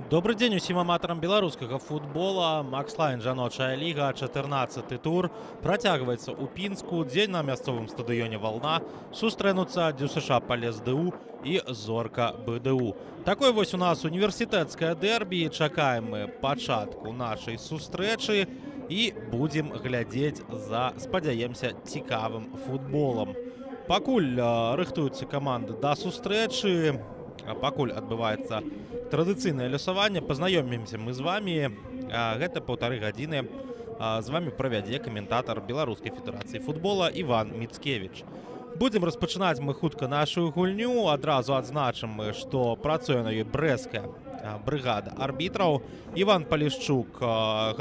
Добры дзень усім аматарам беларускага футбола. Макслайн, жаночая ліга, 14 тур працягваецца ў Пінску, дзе на мясцовым стадыёне «Вална» сустрэнуцца ДЮСШ «ПалесДУ» і «Зорка БДУ». Такое вось у нас універсітэцкае дэрбі. Чакаем мы пачатку нашай сустрэчы і будзем глядзець за, спадзяемся, цікавым футболам. Пакуль рыхтуюцца каманды да сустрэчы, пакуль адбываецца традыцыйнае лёсаванне, пазнаёмімся мы з вамі. Гэта паўтары гадзіны з вамі правядзе каментатар Беларускай федэрацыі футбола Іван Міцкевіч. Будзем распачынаць мы хутка нашу гульню. Адразу адзначым мы, што працуе на ёй брэсцкая брыгада арбітраў. Іван Палішчук,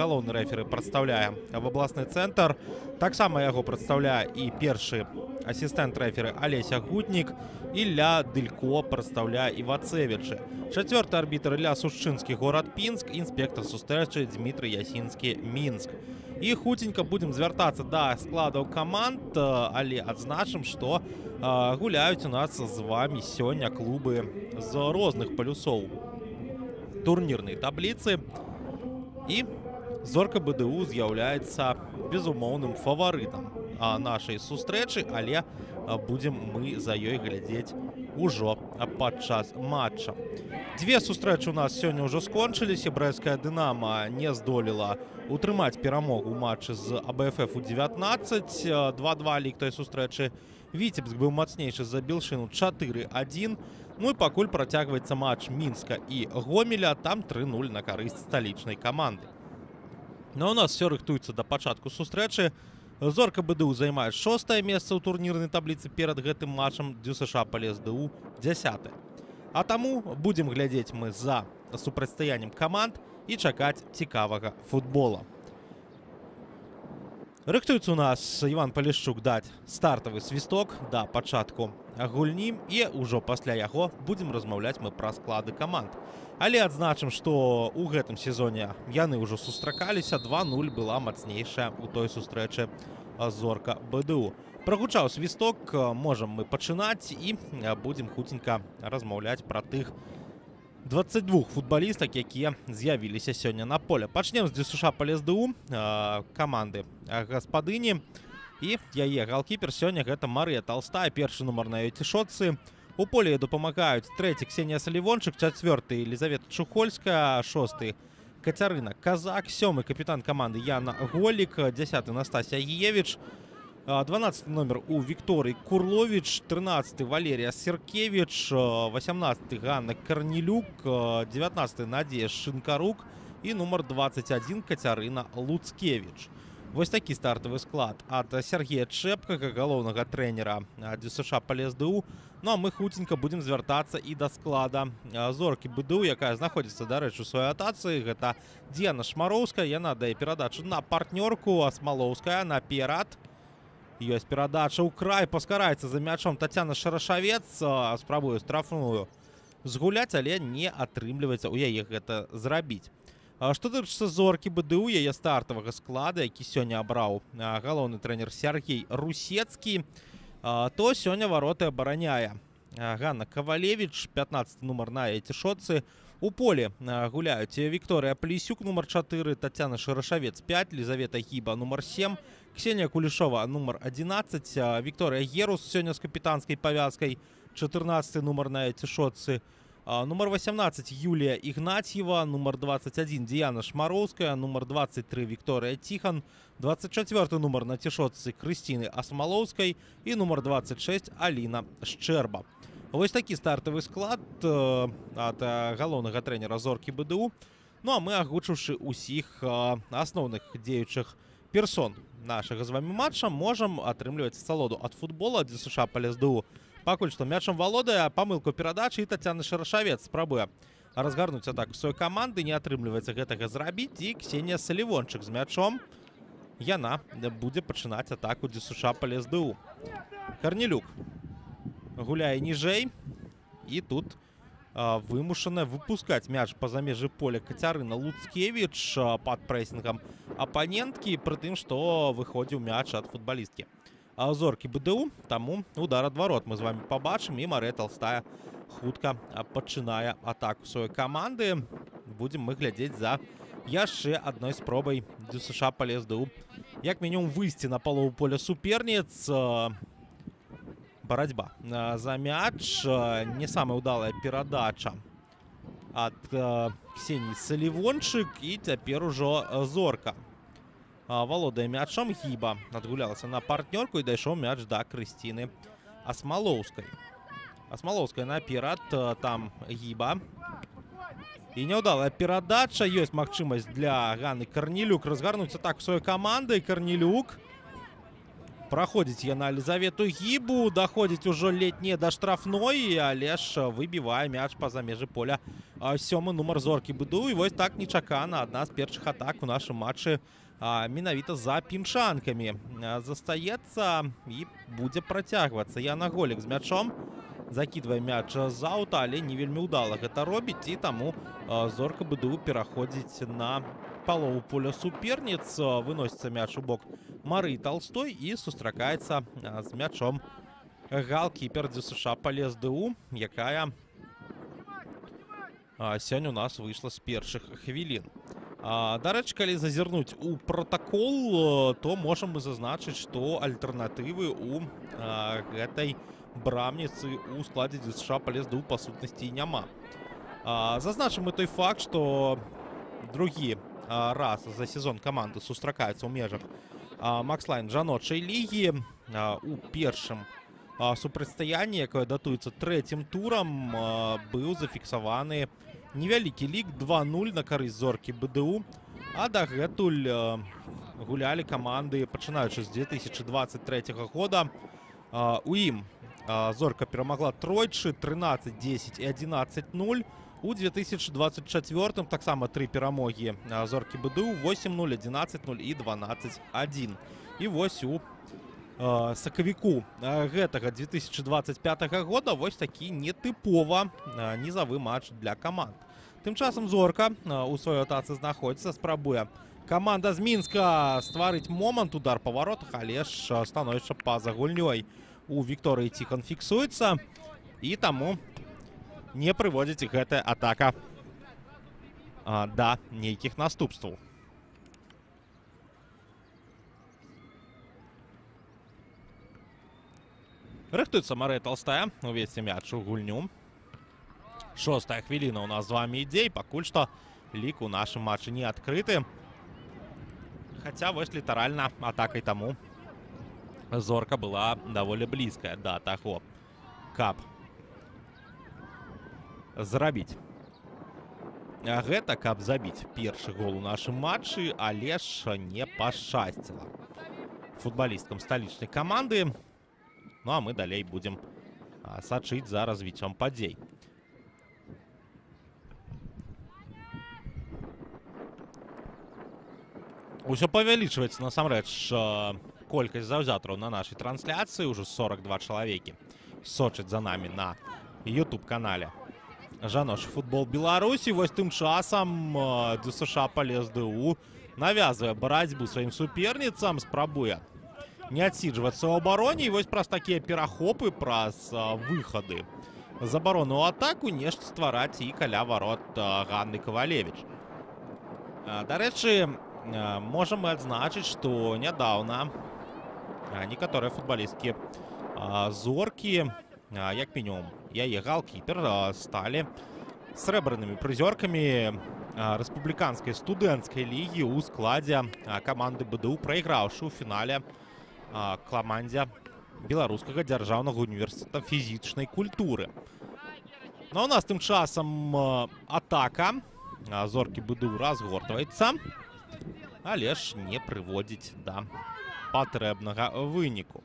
галоўны рэферы, прадстаўляе в абласны цэнтр. Таксама яго прадстаўляе і першы асістэнт рэферы Алеся Гутнік. Ілля Дылько прадстаўляе Івацевічы. Чацвёрты арбітр Ілля Сушчынскі, горад Пінск, інспектар сустрэчы Дмітрый Ясінскі, Мінск. І хуценька будзем звяртацца да складаў каманд, але адзначым, што гуляюць у нас з вамі сёння клубы з розных палюсоў турнірнай табліцы. І «Зорка БДУ» з'яўляецца безумоўным фаварытам нашай сустрэчы, але будзем мы за ёй глядзець ужо падчас матча. Дзве сустрэчы у нас сёння ўжо скончыліся. Брэсцкая «Дынама» не здолела утрымаць перамогу ў матчы з АБФФ у 19. 2-2 лік той сустрэчы. Віцебск быў мацнейшы за Белшыну 4-1. Ну і пакуль працягваецца матч Мінска і Гомеля, там 3-0 на карысць сталічнай каманды. Ну а у нас все рыхтуецца да пачатку сустрэчы. «Зорка БДУ» займае шостае месца ў турнірнай табліцы перад гэтым матчам, ДЮСШ «ПалесДУ» 10. А таму будзем глядзець мы за супрацьстаяннем каманд і чакаць цікавага футбола. Рыхтуецца у нас Іван Палішчук даць стартавы свісток да пачатку гульні, і ўжо пасля яго будзем размаўляць мы пра склады каманд. Але адзначым, што ў гэтым сезоне яны ўжо сустракаліся, 2-0 была мацнейшая ў той сустрэчы «Зорка БДУ». Прагучаў свісток, можам мы пачынаць і будзем хуценька размаўляць пра тых 22 футбалістак, якія з'явіліся сёння на поле. Пачнем з ДЮСШ «ПалесДУ», каманды гаспадыні. І яе галкіпер сёння гэта Марыя Толстая, першы нумар на ёй цішотцы. У поле дапамагаюць трэці Ксенія Салівончык, чацвёрты Елізавета Чухольская, шосты Кацярына Казак, сёмы капітан каманды Яна Голік, 10 Настасія Гіевіч, 12 номер у Вікторыі Курловіч, 13 Валерія Серкевіч, 18 Ганна Карнелюк, 19 Надзея Шынкарук і нумар 21 Кацярына Луцкевіч. Вось такі стартавы склад ад Сергея Чэпкага, галоўнага трэнера ДЮСШ «ПалесДУ». Ну а мы хуценька будзем звяртацца і да склада «Зоркі БДУ», якая знаходзіцца, дарэчы, у сваёй атацы. Гэта Діяна Шмароўская, яна дае перадачу на партнёрку, Асмалоўская наперад. Ёсць перадача ў край, паскараецца за мячом Тацяна Шарашавец, спрабуе штрафную згуляць, але не атрымліваецца ў яе гэта зрабіць. Што тычыцца «Зоркі БДУ», яе стартавага склада, які сёння абраў галоўны трэнер Сергей Русецкі, то сёння вароты абараняе Ганна Кавалевіч, 15 нумар на яе цішотцы. У поле гуляюць Вікторыя Плесюк, нумар 4, Тацяна Шарашавец, 5, Лізавета Гіба, нумар 7, Ксенія Кулішова, нумар 11, Вікторыя Герус сёння з капітанскай павязкай, 14 нумар на яе цішотцы. Нумар 18 Юлія Ігнатьева, нумар 21 Діяна Шмароўская, нумар 23 Вікторыя Тихан, 24 нумар на цішотцы Крысціны Асмалоўскай і нумар 26 Аліна Шчэрба. Вось такі стартавы склад ад галоўнага трэнера «Зоркі БДУ». Ну а мы, агучыўшы ўсіх асноўных дзеючых персон нашага з вамі матча, можам атрымліваць асалоду ад футбола. ДЮСШ «ПалесДУ» пакуль што мячом валодае, памылку перадачы, і Тацяна Шарашавец спрабуе разгарнуць атаку сваёй каманды, не атрымліваецца гэтага зрабіць, і Ксенія Салівончык з мячом. Яна будзе пачынаць атаку ДЮСШ «ПалесДУ». Карнелюк гуляе ніжэй, і тут вымушаная выпускаць мяч па-за межы поля Кацярына Луцкевіч пад прэсінгам апаненткі, пры тым, што выходзіў мяч ад футбалісткі «Зоркі БДУ», таму удар ад варот мы з вами пабачым, і Марыя Толстая хутка пачынае атаку сваёй каманды. Будзем мы глядзець за яшчэ адной спробай ДЮСШ ПалесДУ як мінімум выйсці на палову поля суперніц. Барацьба за мяч. Не самая ўдалая перадача ад Ксеніі Салівончык. І цяпер ужо Зорка валодае мячом. Гіба адгулялася на партнёрку і дайшоў мяч да Крысціны Асмалоўскай. Асмалоўская наперад, там Гіба. І няўдалая перадача. Ёсць магчымасць для Ганны Карнелюк разгарнуць атаку сваёй каманды. Карнелюк. Праходзіць яна Елізавету Гібу, даходзіць ужо ледзь не да штрафной, але ж выбівае мяч па-за межы поля сёмы нумар Зоркі БДУ. І вось так нечакана адна з першых атак у нашым матчы менавіта за пінчанкамі застаецца і будзе працягвацца. Яна Голік з мячом. Закідвае мяч з аўта, але не вельмі ўдала гэта робіць, і таму Зорка БДУ пераходзіць на палову поля суперніц. Выносіцца мяч у бок Марыі Толстой і сустракаецца з мячом галкіпер ДЮСШ ПалесДУ, якая сёння у нас выйшла з першых хвілін. Дарэчы, калі зазірнуць у пратакол, то можам мы зазначыць, што альтэрнатывы у гэтай брамніцы ў складзе ДЮСШ ПалесДУ па сутнасці няма. Зазначым мы той факт, што другі раз за сезон каманды сустракаюцца ў межах Макслайн жаночай лігі. У першым супрацьстаянні, якое датуецца трэцім турам, быў зафіксаваны невялікі лік 2-0 на карысць Зоркі БДУ. А дагэтуль гулялі каманды, пачынаючы з 2023 года. У ім Зорка перамагла тройчы, 13, 10 і 11-0. У 2024 таксама тры перамогі Зоркі БДУ, 8-0, 11-0 і 12-1. І вось у сакавіку гэтага 2025 года вось такі нетыпова нізавы матч для каманд. Тым часам Зорка у сваёй атацы знаходзіцца, спрабуе каманда з Мінска стварыць момант, удар па варотах, але ж становішча па-за гульнёй у Вікторыі Ціхан фіксуецца, і таму не прыводзіць гэтая атака да нейкіх наступстваў. Рыхтуецца Марыя Толстая увесці мяч у гульню. Шостая хвіліна у нас з вами ідзе, і пакуль што лік у нашым матчы не адкрыты. Хаця вось літаральна атакай таму Зорка была даволі блізкая да таго, каб зрабіць гэта, каб забіць першы гол у нашым матчы, але ж не пашчасціла футбалісткам сталічнай каманды. Ну а мы далей будзем сачыць за развіццём падзей. Усё павялічваецца насамрэч колькасць заўзятараў на нашай трансляцыі. Ужо 42 чалавекі сочаць за намі на YouTube-канале «Жаночы футбол Беларусі». Вось тым часам ДЮСШ ПалесДУ навязвае барацьбу сваім суперніцам, спрабуе не адсіджвацца ў абароне. І вось праз такія перахопы, праз выхады з абароны ў атаку нешта ствараць і каля варот Ганны Кавалевіч. Дарэчы, можам мы адзначыць, што нядаўна некаторыя футбалісткі Зоркі, як мінімум яе галкіпер, сталі срэбранымі прызёркамі рэспубліканскай студэнцкай лігі ў складзе каманды БДУ, прайграўшы ў фінале камандзе Беларускага дзяржаўнага універсітэта фізічнай культуры. Ну а у нас тым часам атака Зоркі БДУ разгортваецца, але ж не прыводзіць да патрэбнага выніку.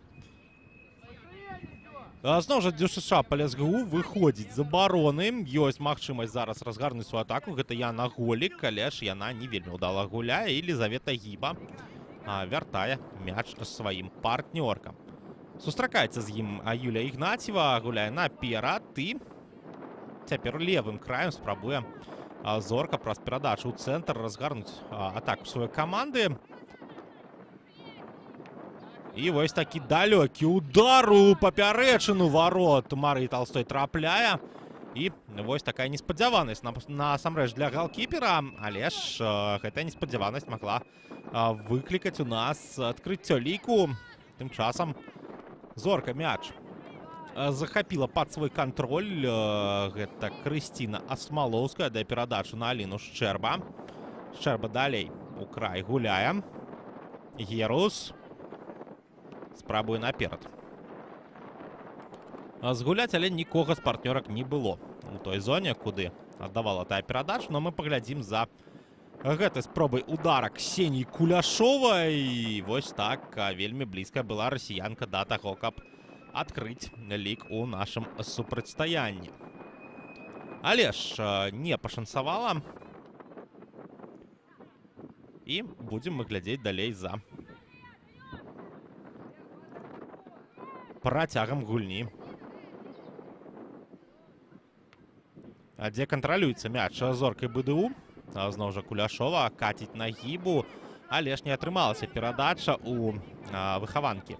Зноў жа ДЮСШ ПалесГУ выходзіць з абароны. Ёсць магчымасць зараз разгарнуць сваю атаку. Гэта Яна Голік, але ж яна не вельмі ўдала гуляе. І Лізавета Гіба вяртае мяч сваім партнёркам. Сустракаецца з ім Юлія Ігнацьева, гуляе наперад і цяпер левым краем спрабуе Зорка праз перадачу ў цэнтр разгарнуць атаку сваёй каманды. І вось такі далёкі удар у папярэчыну варот Марыі Толстой трапляе. І вось такая неспадзяванасць насамрэч для галкіпера, але ж гэтая неспадзяванасць магла выклікаць у нас адкрыццё ліку. Тым часам Зорка мяч захапіла пад свой кантроль. Гэта Крысціна Асмалоўская дае перадачу на Аліну Шчэрба. Шчэрба далей у край гуляе. Герус спрабуе наперад згуляць, але нікога з партнёрак не было у той зоне, куды аддавала тая перадача. Но мы паглядзім за гэтай спробай удара Ксеніі Куляшовай. І вось так вельмі блізкая была расіянка да таго, каб адкрыць лік у нашым супрацьстаянні. Але ж не пашанцавала. І будзем мы глядзець далей за працягам гульні, дзе кантралюецца мяч Зоркай БДУ. Зноў жа Куляшова каціць на гібу, але ж не атрымалася перадача у выхаванкі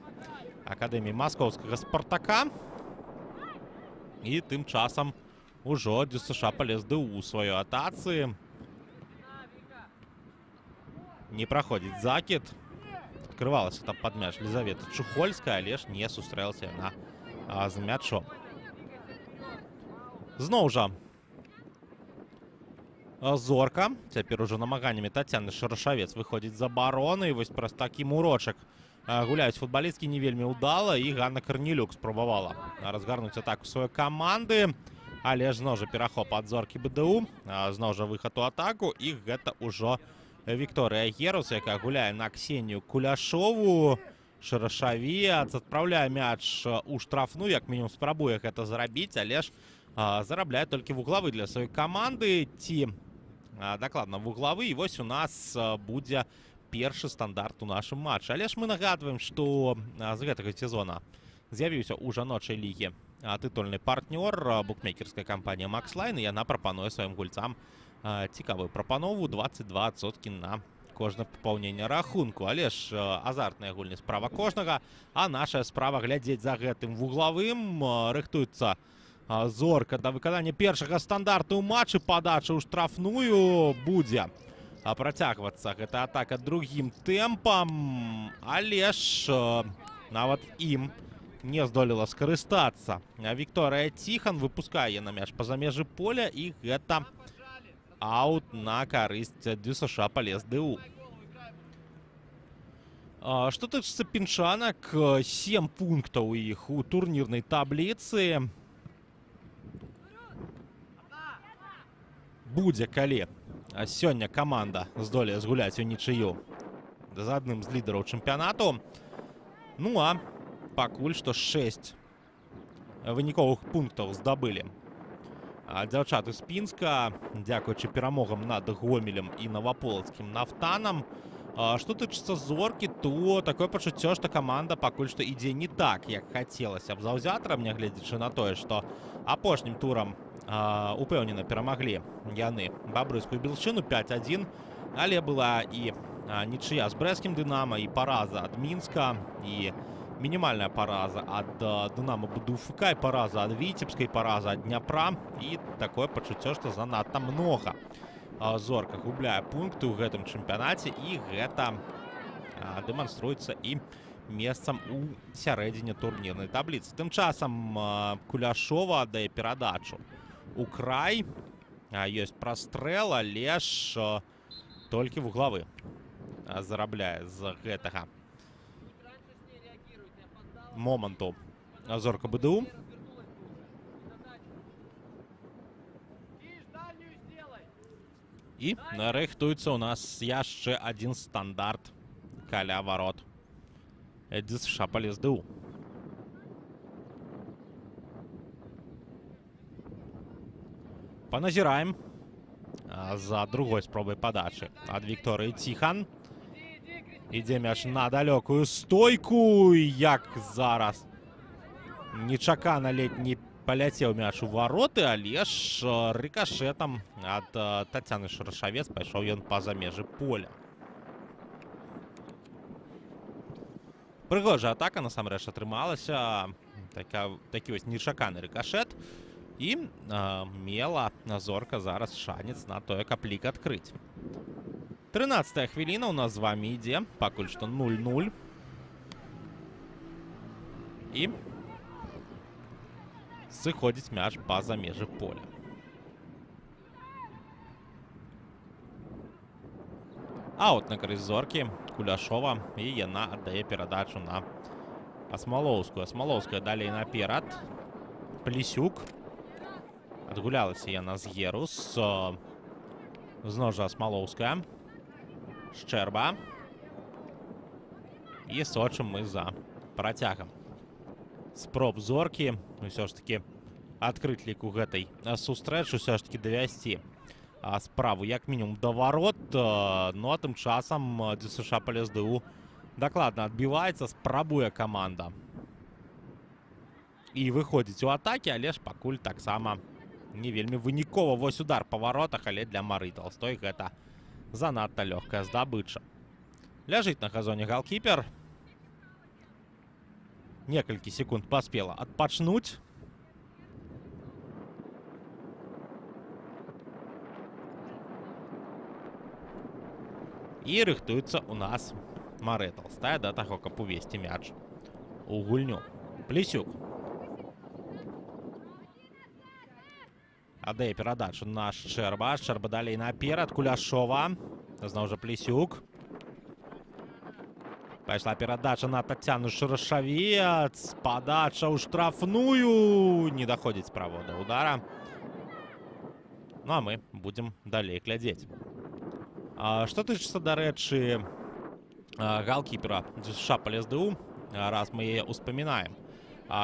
Акадэміі маскоўскага «Спартака». І тым часам ужо ДЮСШ ПалесДУ у сваёй атацы. Не праходзіць закід. Адкрывалася там пад мяч Лізавета Чухольская, але ж не сустрэлася яна з мячом. Зноў жа Зорка. Цяпер ужо намаганнямі Тацяны Шарашавец выходзіць з абароны. І вось праз такі мурочак гуляюць футбалісткі не вельмі ўдала. І Ганна Карнелюк спрабавала разгарнуць атаку сваёй каманды. Але ж зноў жа перахоп ад Зоркі БДУ. Зноў жа выхад у атаку. І гэта ўжо Вікторыя Герус, якая гуляе на Ксенію Куляшову. Шарашавец адпраўляе мяч у штрафну, як мінімум спрабуе гэта зрабіць, але ж зарабляе толькі вуглавы для сваёй каманды. Ці дакладна вуглавы. І вось у нас будзе першы стандарт у нашым матчы. Але ж мы нагадваем, што з гэтага сезона з'явіўся ў жаночай ліге тытульны партнёр букмекерская кампанія «Макслайн», і яна прапануе сваім гульцам цікавую прапанову 22% на кожнае папаўненне рахунку. Але ж азартная гульня справа кожнага, а наша справа глядзець за гэтым вуглавым. Рыхтуецца Зорка да выканання першага стандарту ў матчы. Падача ў штрафную будзе працягвацца гэта атака другім тэмпам, але ж нават ім не здолела скарыстацца. Вікторыя Ціхан выпускае на мяч па-за межы поля, і гэта аут на карысць ДЮСШ ПалесДУ. Што тычыцца пінчанак, 7 пунктаў у іх у турнірнай табліцы. Будзе, калі сёння каманда здолее згуляць у нічыю з адным з лідараў чэмпіянату. Ну а пакуль што 6 выніковых пунктаў здабылі дзяўчаты з Пінска, дзякуючы перамогам над Гомелем і наваполацкім Нафтанам. Што тычыцца Зоркі, то такое пачуццё, што каманда пакуль што ідзе не так, як хацелася б заўзятарам, нягледзячы на тое, што апошнім турам упэўнена перамаглі яны бабруйскую Белшыну 5-1, але была і нічыя з брэсцкім Дынама, і параза ад Мінска, і мінімальная параза ад Дынама БДУФК, і параза ад Віцебска, і параза ад Дняпра. І такое пачуццё, што занадта многа Зорка губляе пункты ў гэтым чэмпіянаце, і гэта дэманструецца і месцам у сярэдзіне турнірнай табліцы. Тым часам Куляшова дае перадачу у край. Ёсць прастрэл, але ж толькі вуглавы зарабляе з гэтага моманту Зорка БДУ. І рыхтуецца у нас яшчэ адзін стандарт каля варот ДЮСШ ПалесДУ. Паназіраем за другой спробай падачы ад Вікторыі Ціхан. Ідзе мяч на далёкую стойку. Як зараз нечакана ледзь не паляцеў мяч у вароты, але ж рыкашэтам ад Тацяны Шарашавец пайшоў ён па-за межы поля. Прыгожая атака насамрэч атрымалася. Такі вось нечаканы рыкашэт. І мела Зорка зараз шанец на тое, каб лік адкрыць. 13-я хвіліна у нас з вами ідзе. Пакуль што 0-0. І сыходзіць мяч па-за межы поля. Аут на карысць Зоркі. Куляшова. І яна аддае перадачу на Асмалоўскую. Асмалоўская далей наперад. Плесюк. Адгулялася яна з Герус. Зноў жа Асмалоўская. Шчэрба. І сочым мы за працягам спроб Зоркі. Усё ж такі адкрыць лік у гэтай сустрэчы, усё ж такі давясці справу як мінімум да варот. Ну а тым часам ДЮСШ ПалесДУ дакладна адбіваецца, спрабуе каманда і выходзіць у атакі, але ж пакуль таксама не вельмі вынікова. Вось удар па варотах, але для Марыі Толстой гэта занадта лёгкая здабыча. Ляжыць на газоне галкіпер. Некалькі секунд паспела адпачнуць. І рыхтуецца у нас Марыя Толстая да таго, каб увесці мяч у гульню. Плесюк. Аддае перадачу на Шчэрба. Шчэрба далей наперад. Куляшова. Зноў жа Плесюк. Пайшла перадача на Тацяну Шарашавец. Падача ў штрафную. Не даходзіць справа да удара. Ну а мы будзем далей глядзець. Што тычыцца, дарэчы, галкіпера ДЮСШ ПалесДУ, раз мы яе ўспамінаем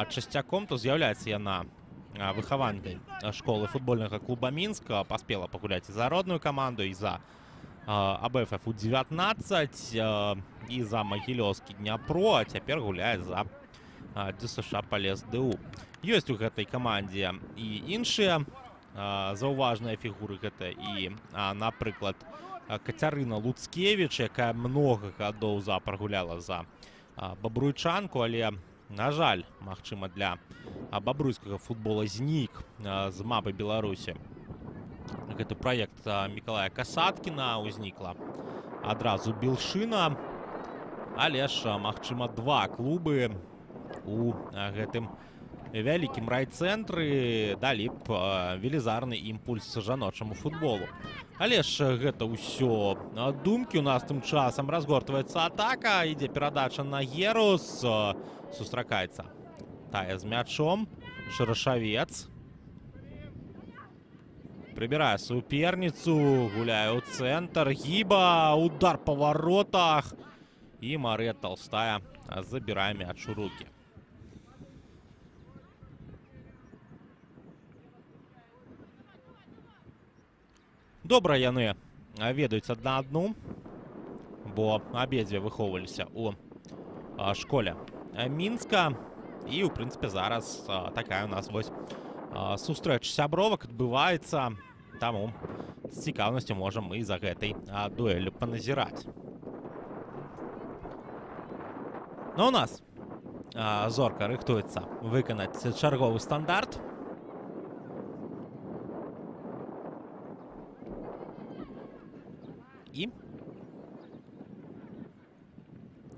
часцяком, то з'яўляецца яна выхаванкай школы футбольнага клуба Мінск. Паспела пагуляць і за родную каманду, і за АБФФ У-19, і за Магілёўскі Дняпро, а цяпер гуляе за ДЮСШ ПалесДУ. Ёсць у гэтай камандзе і іншыя заўважныя фігуры. Гэта і, напрыклад, Кацярына Луцкевіч, якая многа гадоў запар гуляла за Бабруйчанку, але, на жаль, магчыма, для бабруйскага футбола знік з мапы Беларусі гэты праект Мікалая Касаткіна. Узнікла адразу Белшына, але ж, магчыма, два клубы у гэтым вялікім райцэнтры далі б велізарны імпульс жаночаму футболу. Але ж гэта ўсё думкі. У нас тым часам разгортваецца атака, ідзе перадача на Герус, сустракаецца тая з мячом. Шарашавец прыбірае суперніцу, гуляе ў цэнтр. Гіба, удар па варотах. І Марыя Толстая забірае мяч у рукі. Добра яны ведаюць адна адну, бо абедзве выхоўваліся ў школе Мінска. І, у прынцыпе, зараз такая у нас вось сустрэча сябровак адбываецца. Таму з цікаўнасцю можам і за гэтай дуэллю паназіраць. Но у нас Зорка рыхтуецца выканаць чарговы стандарт. І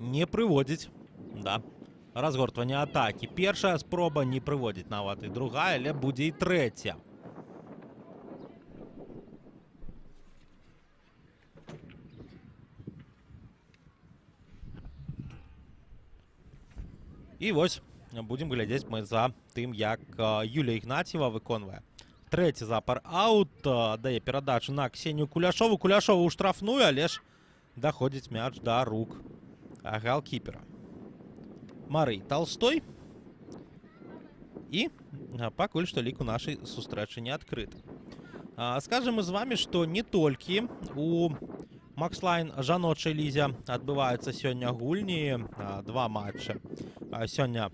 не прыводзіць да разгортвання атакі. Першая спроба не прыводзіць нават і другая, але будзе і трэця. І вось будзем глядзець мы за тым, як Юлія Ігнацьева выконвае трэці запар аут, дае перадачу на Ксенію Куляшову. Куляшова ў штрафную, але ж даходзіць мяч да рук галкіпера Марыі Толстой. І пакуль што лік у нашай сустрэчы не адкрыты. Скажам мы з вами, што не толькі у Макслайн жаночай лізе адбываюцца сёння гульні, два матчы сёння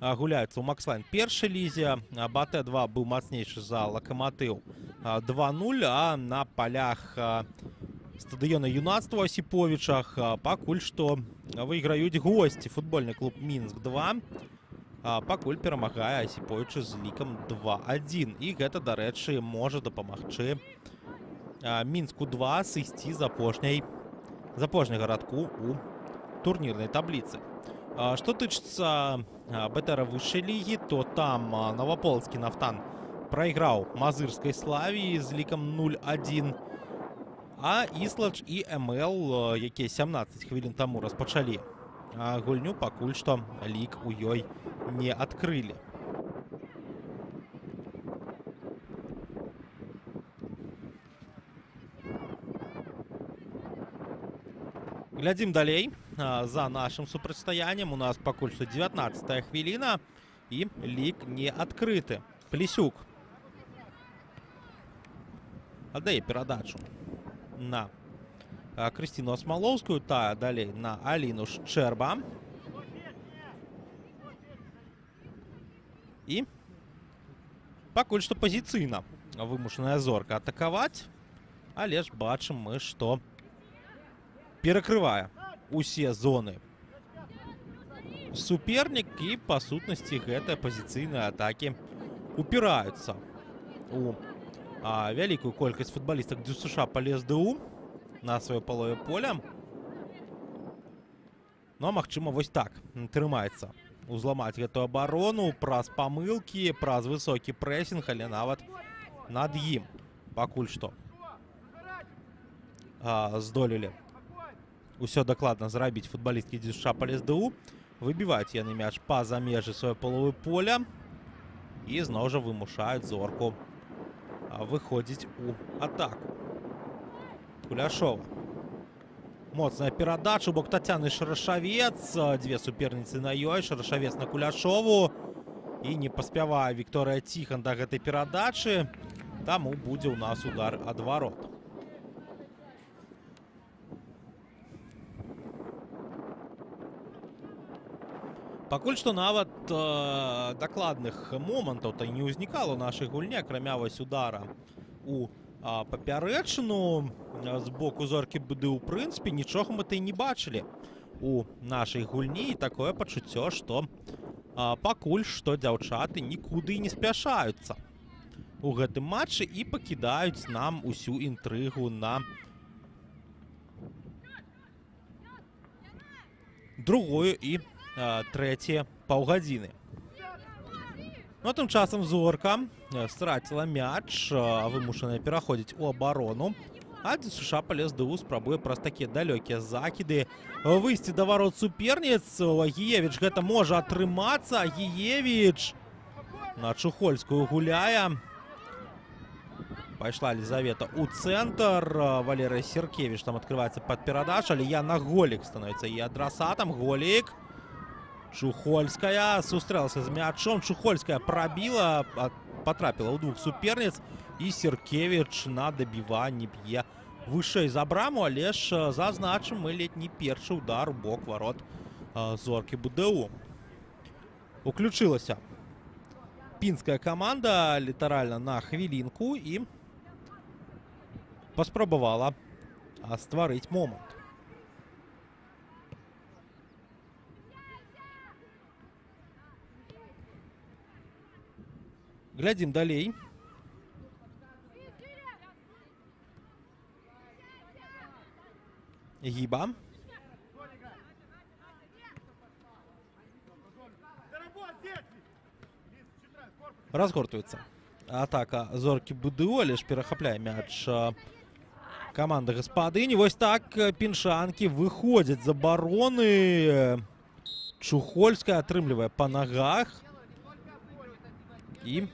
гуляюцца ў Макслайн першай лізе. БАТЭ-2 быў мацнейшы за Лакаматыў 2-0, а на палях стадыёна юнацтва ў Асіповічах пакуль што выйграюць госці, футбольны клуб Мінск-2. Пакуль перамагае Асіповічы з лікам 2-1. І гэта, дарэчы, можа дапамагчы Мінску 2 сысці з апошняга радку у турнірнай табліцы. Што тычыцца БТР высшай лігі, то там наваполацкі Нафтан прайграў мазырскай Славіі з лікам 0-1. А Іслач і МЛ, якія 17 хвілін таму распачалі гульню, пакуль што лік у ёй не адкрылі. Глядзім далей за нашым супрацьстаяннем. У нас пакуль што 19-я хвіліна і лік не адкрыты. Плесюк аддае перадачу на Крысціну Асмалоўскую, тая далей на Аліну Шчэрба. І пакуль што пазіцыйна вымушаная Зорка атакаваць, але ж бачым мы, што перакрывае усе зоны супернік, і па сутнасці гэтыя пазіцыйныя атакі упіраюцца у вялікую колькасць футбалістак ДЮСШ ПалесДУ на сваёй палове поля. Ну, а магчыма, вось так атрымаецца узламаць гэтую абарону праз памылкі, праз высокі прэсінг, але нават над ім пакуль што здолелі усё дакладна зрабіць футбалісткі ДЮСШ ПалесДУ. Выбіваюць яны мяч па-за межы сваёй паловы поля і зноў жа вымушаюць Зорку выходзіць у атаку. Куляшова. Моцная перадача у бок Тацяны Шарашавец. Дзве суперніцы на ёй. Шарашавец на Куляшову. І не паспявае Вікторыя Ціхан да гэтай перадачы. Таму будзе ў нас удар ад варот. Пакуль што нават дакладных момантаў-то не ўзнікала ў нашай гульні, акрамя вось удара у папярэчыну з боку Зоркі БДУ. У прынцыпе, нічога мы-то і не бачылі у нашай гульні. І такое пачуццё, што пакуль што дзяўчаты нікуды не спяшаюцца у гэтым матчы і пакідаюць нам усю інтрыгу на другую і трэцяе паўгадзіны. Ну, а тым часам Зорка страціла мяч, вымушаная пераходзіць у абарону. А ДЮСШ ПалесДУ спрабуе праз такія далёкія закіды выйсці да варот суперніц. Агіевіч гэта можа атрымацца. Агіевіч на Чухольскую гуляе. Пайшла Лізавета ў цэнтр. Валерыя Серкевіч там адкрываецца пад перадачу, але Яна Голік становіцца і адрасатам. Голік. Чухольская сустрэлася з мячом. Чухольская прабіла, патрапіла ў двух суперніц. І Серкевіч на дабіванні б'е вышэй за браму, але ж зазначым мы ледзь не першы удар у бок варот Зоркі БДУ. Уключылася пінская каманда літаральна на хвілінку і паспрабавала стварыць момант. Глядзім далей. Гіба. Разгортваецца атака Зоркі БДУ, але ж перахапляе мяч каманда гаспадыні. Вось так піншанкі выходзяць з абароны. Чухольская атрымлівае па нагах. І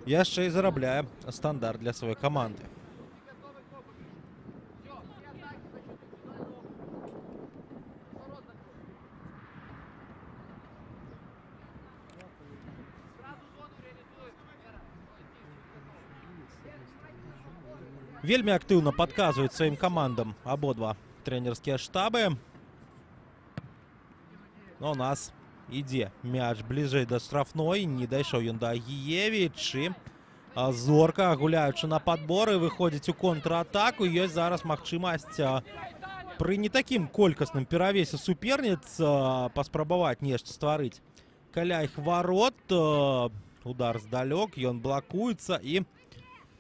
яшчэ і зарабляе стандарт для сваёй каманды. Вельмі актыўна падказваюць сваім камандам абодва трэнерскія штабы. Но у нас ідзе мяч бліжэй да штрафной. Не дайшоў ён да Агіевіч. І Зорка, гуляючы на падборы, выходзіць у контратаку. Ёсць зараз магчымасць Пры не такім колькасным перавесе суперніц паспрабаваць нешта стварыць каля іх варот. Удар здалёк, ён блакуецца, і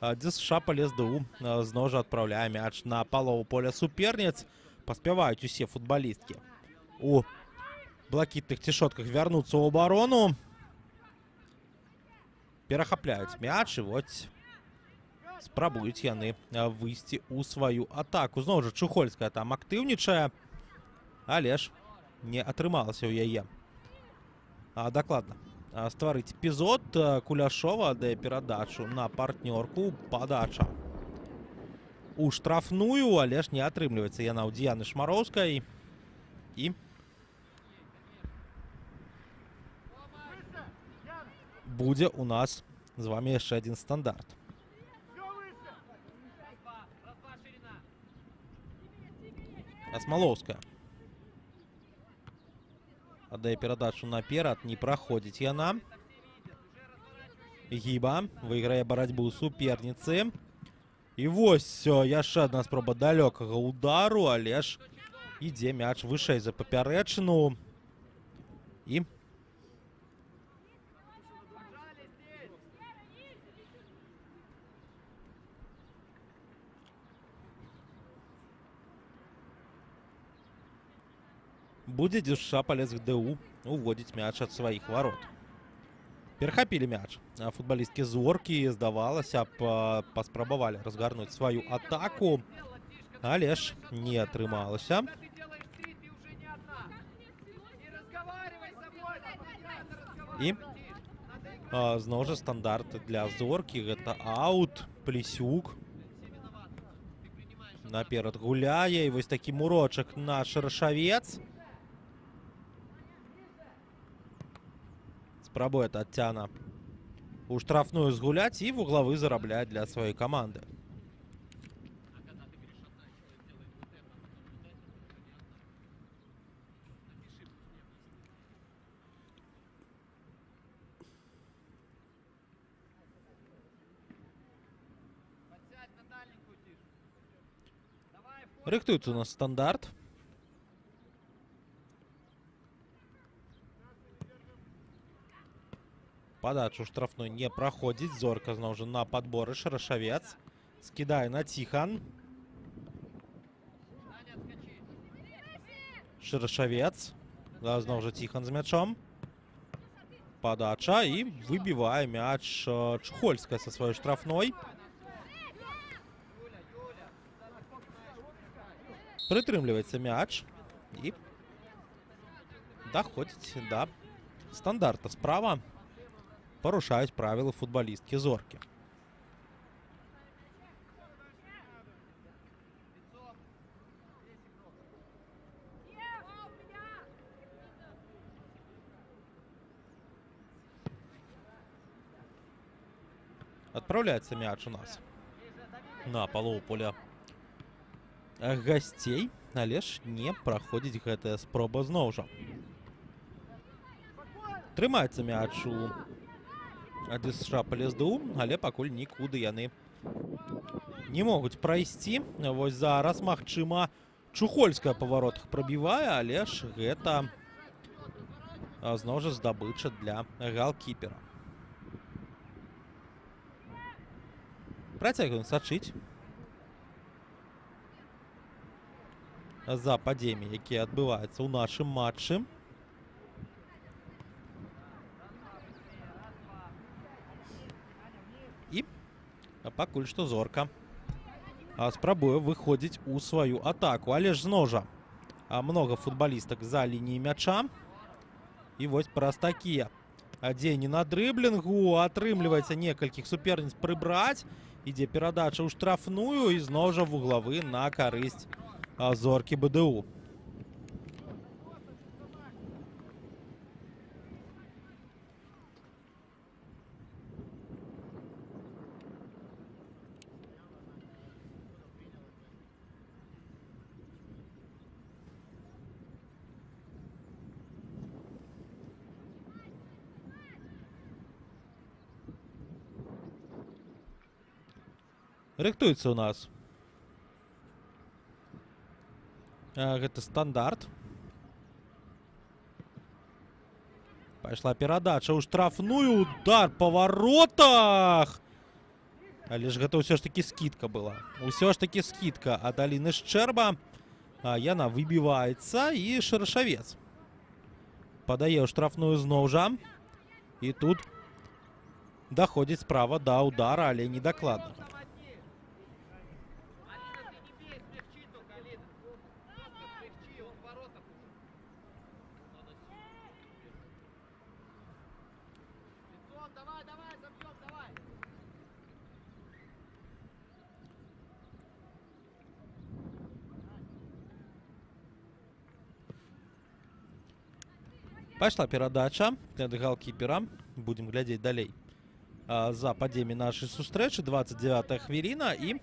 ДЮСШ ПалесДУ зноў жа адпраўляе мяч на палову поля суперніц. Паспяваюць усе футбалісткі у блакітных цішотках вярнуцца ў абарону. Перахапляюць мяч, і вось спрабуюць яны выйсці ў сваю атаку. Зноў жа Чухольская там актыўнічае, але ж не атрымалася ў яе дакладна стварыць эпізод. Куляшова дае перадачу на партнёрку. Падача у штрафную, але ж не атрымліваецца яна ў Діяны Шмароўскай. І будзе у нас з вами яшчэ адзін стандарт. Асмалоўская аддае перадачу наперад, не праходзіць яна. Гіба выйграе барацьбу суперніцы. І вось яшчэ адна спроба далёкага удару, але ж ідзе мяч вышэй за папярэчыну. І будзе ДЮСШ ПалесГДУ уводзіць мяч ад сваіх варот. Перахапілі мяч футбалісткі Зоркі, здавалася б, паспрабавалі разгарнуць сваю атаку, але ж не атрымалася. І зноў жа стандарт для Зоркі, гэта аут, Плесюк наперад гуляе, і вось такі мурочак на Шарашавец. Спрабуе Тацяна у штрафную згуляць і вуглавы зарабляе для сваёй каманды. Рыхтуецца у нас стандарт. Падачу штрафной не праходзіць. Зорка зноў жа на падборы. Шарашавец скідае на Ціхан. Шарашавец. Зноў жа Ціхан з мячом. Падача, і выбівае мяч Чухольская са сваёй штрафной. Прытрымліваецца мяч і даходзіць да стандарта справа. Парушаюць правілы футбалісткі Зоркі. Адпраўляецца мяч у нас на палову поля гасцей, але ж не праходзіць гэтая спроба зноў жа. Трымаецца мяч у ДЮСШ ПалесДУ, але пакуль нікуды яны не могуць прайсці. Вось зараз, магчыма, Чухольская па варотах прабівае, але ж гэта зноў жа здабыча для галкіпера. Працягваем сачыць за падзеямі, якія адбываюцца ў нашым матчы. І пакуль што Зорка спрабуе выходзіць у сваю атаку. Але ж зноў жа многа футбалістак за лініяй мяча. І вось праз такія дзеянні на дрыблінгу атрымліваецца некалькіх суперніц прыбраць. Ідзе перадача ў штрафную, і зноў жа вуглавы на карысць Зоркі БДУ. Рыхтуецца у нас Гэта стандарт. Пайшла перадача ў штрафную, удар па варотах! Але ж гэта ўсё ж такі скідка была. Усё ж такі скідка ад Аліны Шчэрба. Яна выбіваецца, і Шарашавец падае ў штрафную зноў жа. І тут даходзіць справа да удара, але недакладнага. Пайшла перадача ад галкіпера. Будзем глядзець далей за падзеямі нашай сустрэчы. 29-я хвіліна, і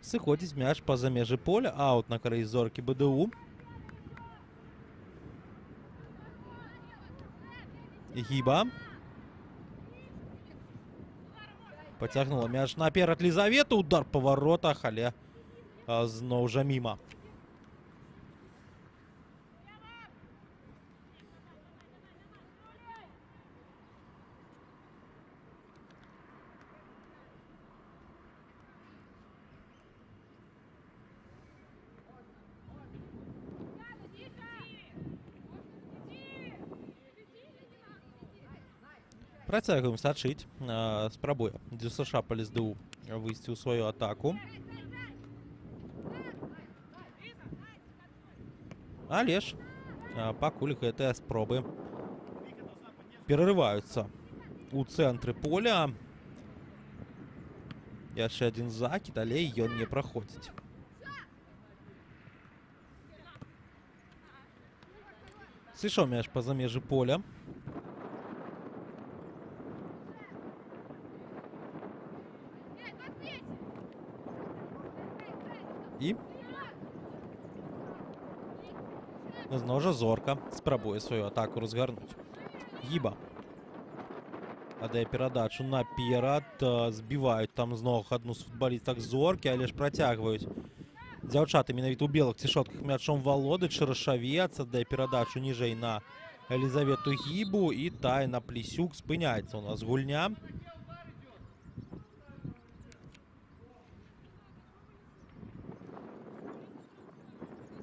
сыходзіць мяч па-за межы поля. Аут на карысць Зоркі БДУ. Гіба. Пацягнула мяч наперад Лізавета. Удар па варотах, але зноў жа міма. Працягваем сачыць. Спрабуе ДЮСШ ПалесДУ выйсці ў сваю атаку. Але ж пакуль гэтыя спробы перарываюцца ў цэнтры поля. Яшчэ адзін закід, але ён не праходзіць. Сышоў мяч па-за межы поля. І зноў жа Зорка спрабуе сваю атаку разгарнуць. Гіба аддае перадачу наперад, збіваюць там з ног адну з футбалістак Зоркі, але ж працягваюць дзяўчаты менавіта ў белых цішотках мячом валодаць. Шарашавец аддае перадачу ніжэй на Елізавету Гібу, і Тайна Плесюк. Спыняецца у нас гульня.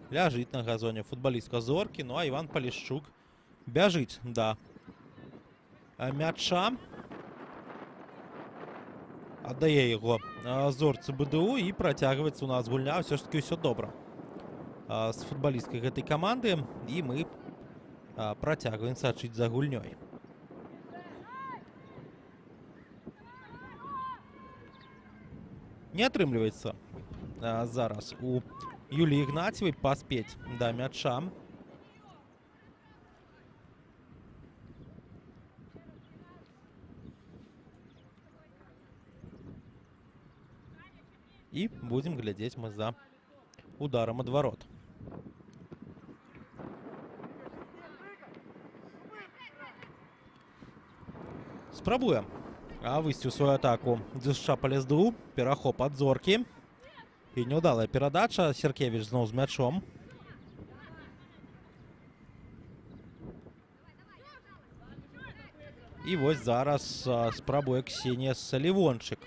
Ляжыць на газоне футбалістка Зоркі, ну а Іван Палішчук бяжыць да мяча. Аддае яго Зорцы БДУ, і працягваецца у нас гульня. Ўсё ж такі ўсё добра з футбалісткай гэтай каманды, і мы працягваем сачыць за гульнёй. Не атрымліваецца зараз у Юліі Ігнацьевай паспець да мяча. І будзем глядзець мы за ударам ад варот. Спрабуе выйсці ў сваю атаку ДЮСШ ПалесДУ. Перахоп ад Зоркі. І няўдалая перадача. Серкевіч зноў з мячом. І вось зараз спрабуе Ксенія Салівончык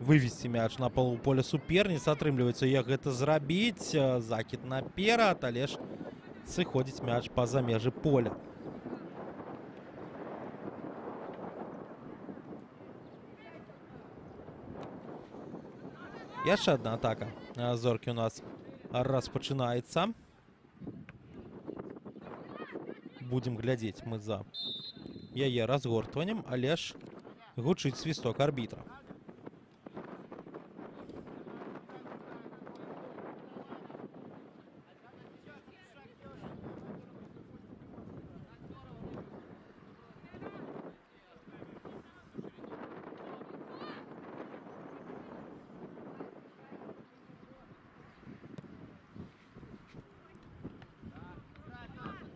вывесці мяч на палуполе суперніц. Атрымліваецца як гэта зрабіць. Закід наперад, але ж сыходзіць мяч па-за межы поля. Яшчэ адна атака Зоркі у нас распачынаецца. Будзем глядзець мы за яе разгортваннем, але ж гучыць свісток арбітра.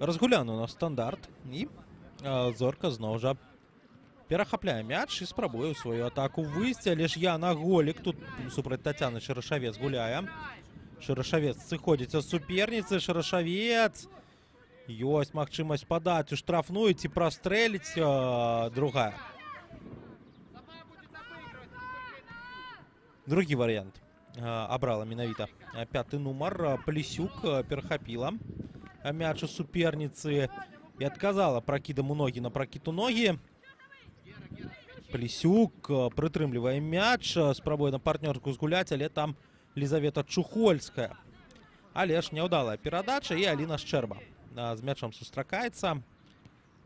Разгуляны у нас стандарт, і Зорка зноў жа перахапляе мяч і спрабуе ў сваю атаку выйсці, але ж Яна Голік тут супраць Тацяны Шарашавец гуляе. Шырашавец сыходзіць ад суперніцы. Шырашавец. Ёсць магчымасць падаць у штрафную ці прастрэліць. Другая. Другі варыянт абрала менавіта пяты нумар. Плесюк перахапіла мяч у суперніцы і адказала пракідам у ногі на пракід у ногі. Плесюк прытрымлівае мяч, спрабуе на партнёрку згуляць, але там Лізавета Чухольская. Але ж няўдалая перадача, і Аліна Шчэрба з мячом сустракаецца,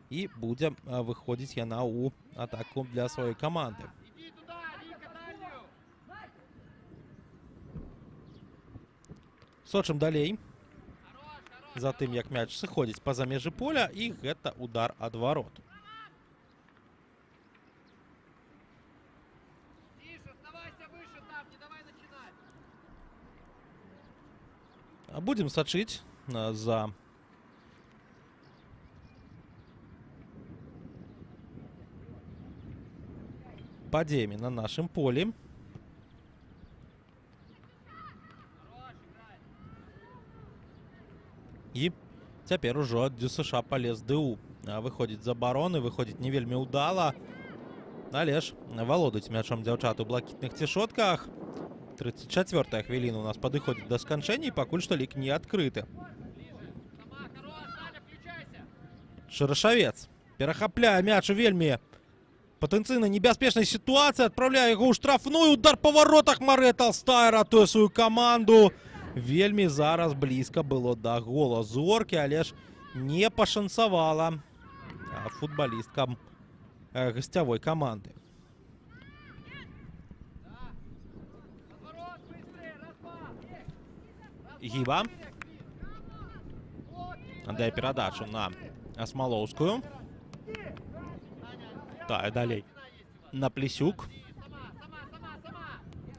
і будзе выходзіць яна ў атаку для сваёй каманды. Сочым далей за тым, як мяч сыходзіць па-за межы поля, і гэта удар ад варот. Будзем сачыць за падзеямі на нашым полі. І цяпер ужо ДЮСШ Палес ДУ выходзіць з абароны, выходзіць не вельмі ўдала, але ж валодаюць мячом дзяўчат у блакітных цішотках. 34-я хвіліна у нас падыходзіць да сканчэння, і пакуль што лік не адкрыты. Шырашавец перахапляе мяч у вельмі патэнцыйна небяспечнай сітуацыі, адпраўляе яго ў штрафную, удар па варотах, Марыя Толстая ратуе сваю каманду. Вельмі зараз блізка было да гола Зоркі, але ж не пашанцавала футбалісткам гасцявой каманды. Гіба дае перадачу на Асмалоўскую. Тая далей на Плесюк.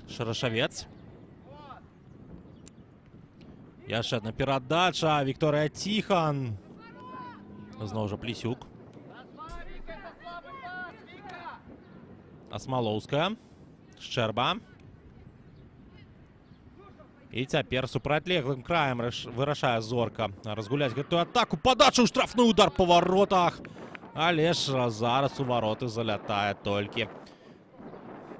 Шырашавец. Яшчэ одна перадача. Вікторыя Ціхан. Зноў жа Плесюк. Асмалоўская. Шчэрба. І цяпер супрацьлеглым краем вырашае Зорка разгуляць гэтую атаку. Падачу ў штрафны, удар па варотах. Але ж зараз у вароты залятае толькі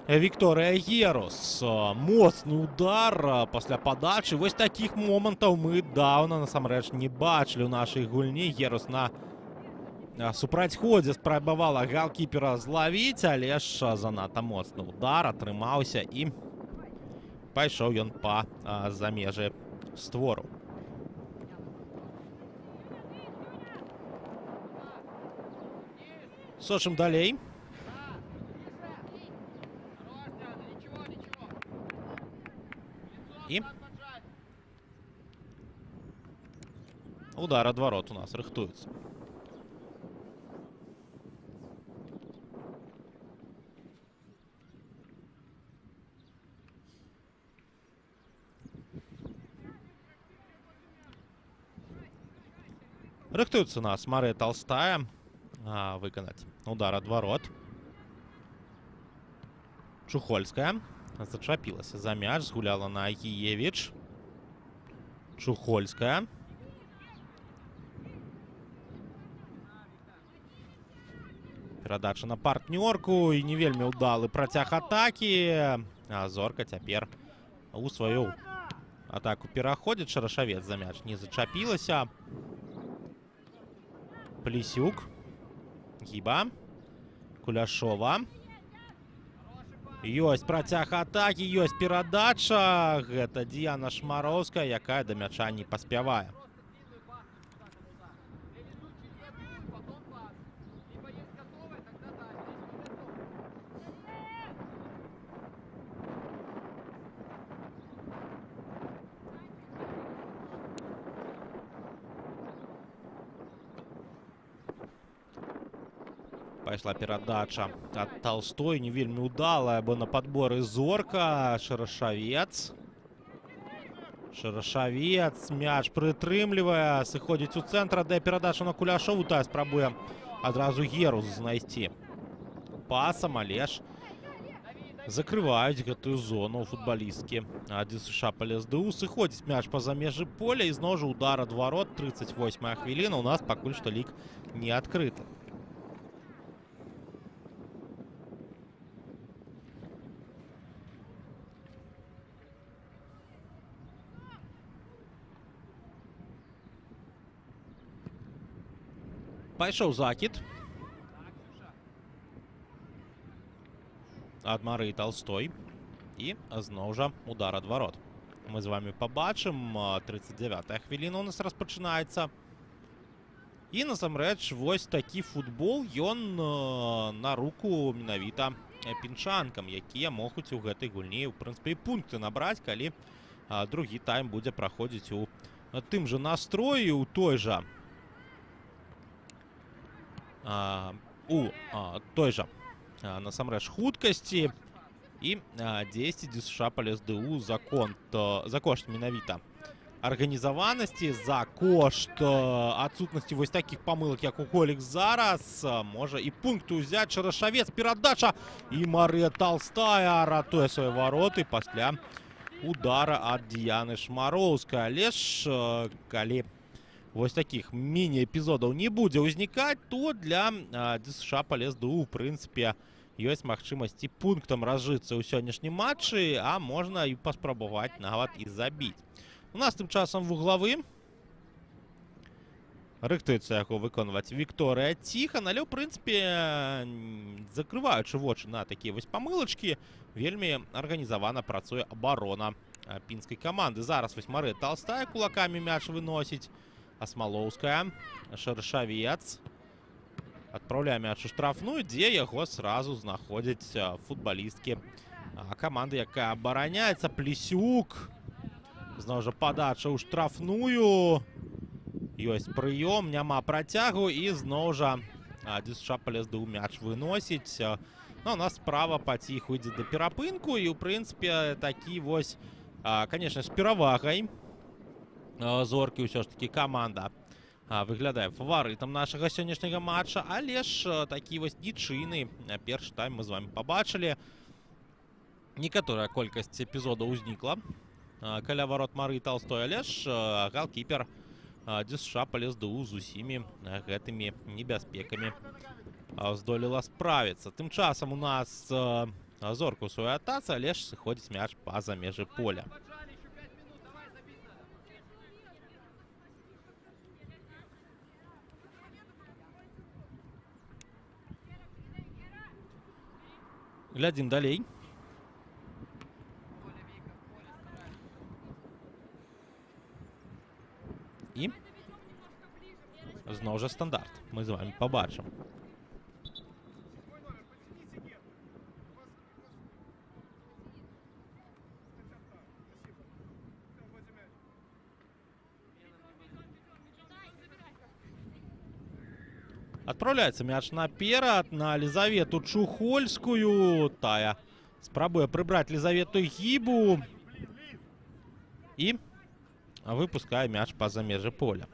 Вікторыя Герус. Моцны удар пасля падачы. Вось такіх момантаў мы даўна насамрэч не бачылі ў нашай гульні. Герус на супрацьходзе спрабавала галкіпера злавіць, але ж занадта моцны удар атрымаўся, і пайшоў ён па-за межы створу. Сочым далей. І удар ад варот у нас рыхтуецца. Рыхтуецца у нас Марыя Толстая выканаць удар ад варот. Чухольская зачапілася за мяч, згуляла на Агіевіч. Чухольская. Перадача на партнёрку і не вельмі ўдалы працяг атакі. А Зорка цяпер у сваю атаку пераходзіць. Шырашавец за мяч не зачапілася. Плесюк. Гіба. Куляшова. Ёсць працяг атакі, ёсць перадача. Гэта Діяна Шмароўская, якая да мяча не паспявае. Пайшла перадача ад Толстой, не вельмі ўдалая, бо на падборы Зорка. Шырашавец. Шырашавец мяч прытрымлівае, сыходзіць у цэнтр, дае перадачу на Куляшову, тая спрабуе адразу Герус знайсці пасам, але ж Закрываюць гэтую зону футбалісткі ДЮСШ ПалесДУ. Сыходзіць мяч па-за межы поля і зноў жа удар ад варот. 38-я хвіліна. У нас пакуль што лік не адкрыты. Пайшоў закід ад Марыі Толстой. І зноў жа удар ад варот. Мы з вами пабачым. 39-я хвіліна у нас распачынаецца. І насамрэч вось такі футбол, ён на руку менавіта пінчанкам, якія могуць у гэтай гульні, у прынцыпе, і пункты набраць, калі другі тайм будзе праходзіць у тым жа настроі, у той жа насамрэч хуткасці і дзесьці ДЮСШ ПалесДУ за кошт менавіта арганізаванасці, за кошт адсутнасці вось такіх памылак, як у голік зараз, можа і пункты ўзяць. Шарашавец, перадача, і Марыя Толстая ратуе свае вароты пасля удара ад Діяны Шмароўскай. Але ж калі вось такіх міні-эпізодаў не будзе ўзнікаць, то для ДЮСШ ПалесДУ, у прынцыпе, ёсць магчымасць і пунктам разжыцца ў сённяшнім матчы, а можна і паспрабаваць нават і забіць. У нас тым часам вуглавы. Рыхтуецца яго выконваць Вікторыя Ціхан, але, ў прынцыпе, закрываючы вочы на такія вось памылачкі, вельмі арганізавана працуе абарона пінскай каманды. Зараз вось Марыя Толстая кулакамі мяч выносіць. Асмалоўская, Шаршавец адпраўляе мяч у штрафную, дзе яго сразу знаходзяць футбалісткі каманды, якая абараняецца. Плесюк. Зноў жа падача ў штрафную. Ёсць прыём, няма працягу, і зноў жа ДЮСШ ПалесДУ мяч выносіць. Ну, у нас справа паціху ідзе да перапынку, і, ў прынцыпе, такі вось, канешне, з перавагай Зоркі ўсё ж такі каманда выглядае фаварытам нашага сённяшняга матча, але ж такі вось нічыйны першы тайм мы з вами пабачылі. Некаторая колькасць эпізодаў узнікла каля варот Марыі Толстой, але ж галкіпер ДЮСШ ПалесДУ з усімі гэтымі небяспекамі здолела справіцца. Тым часам у нас Зорка ў сваёй атацы, але ж сыходзіць мяч па-за межы поля. Глядзім далей. І зноў жа стандарт. Мы з вами пабачым. Адпраўляецца мяч наперад на Лізавету Чухольскую. Тая спрабуе прыбраць Лізавету Гібу і выпускае мяч па-за межы поля.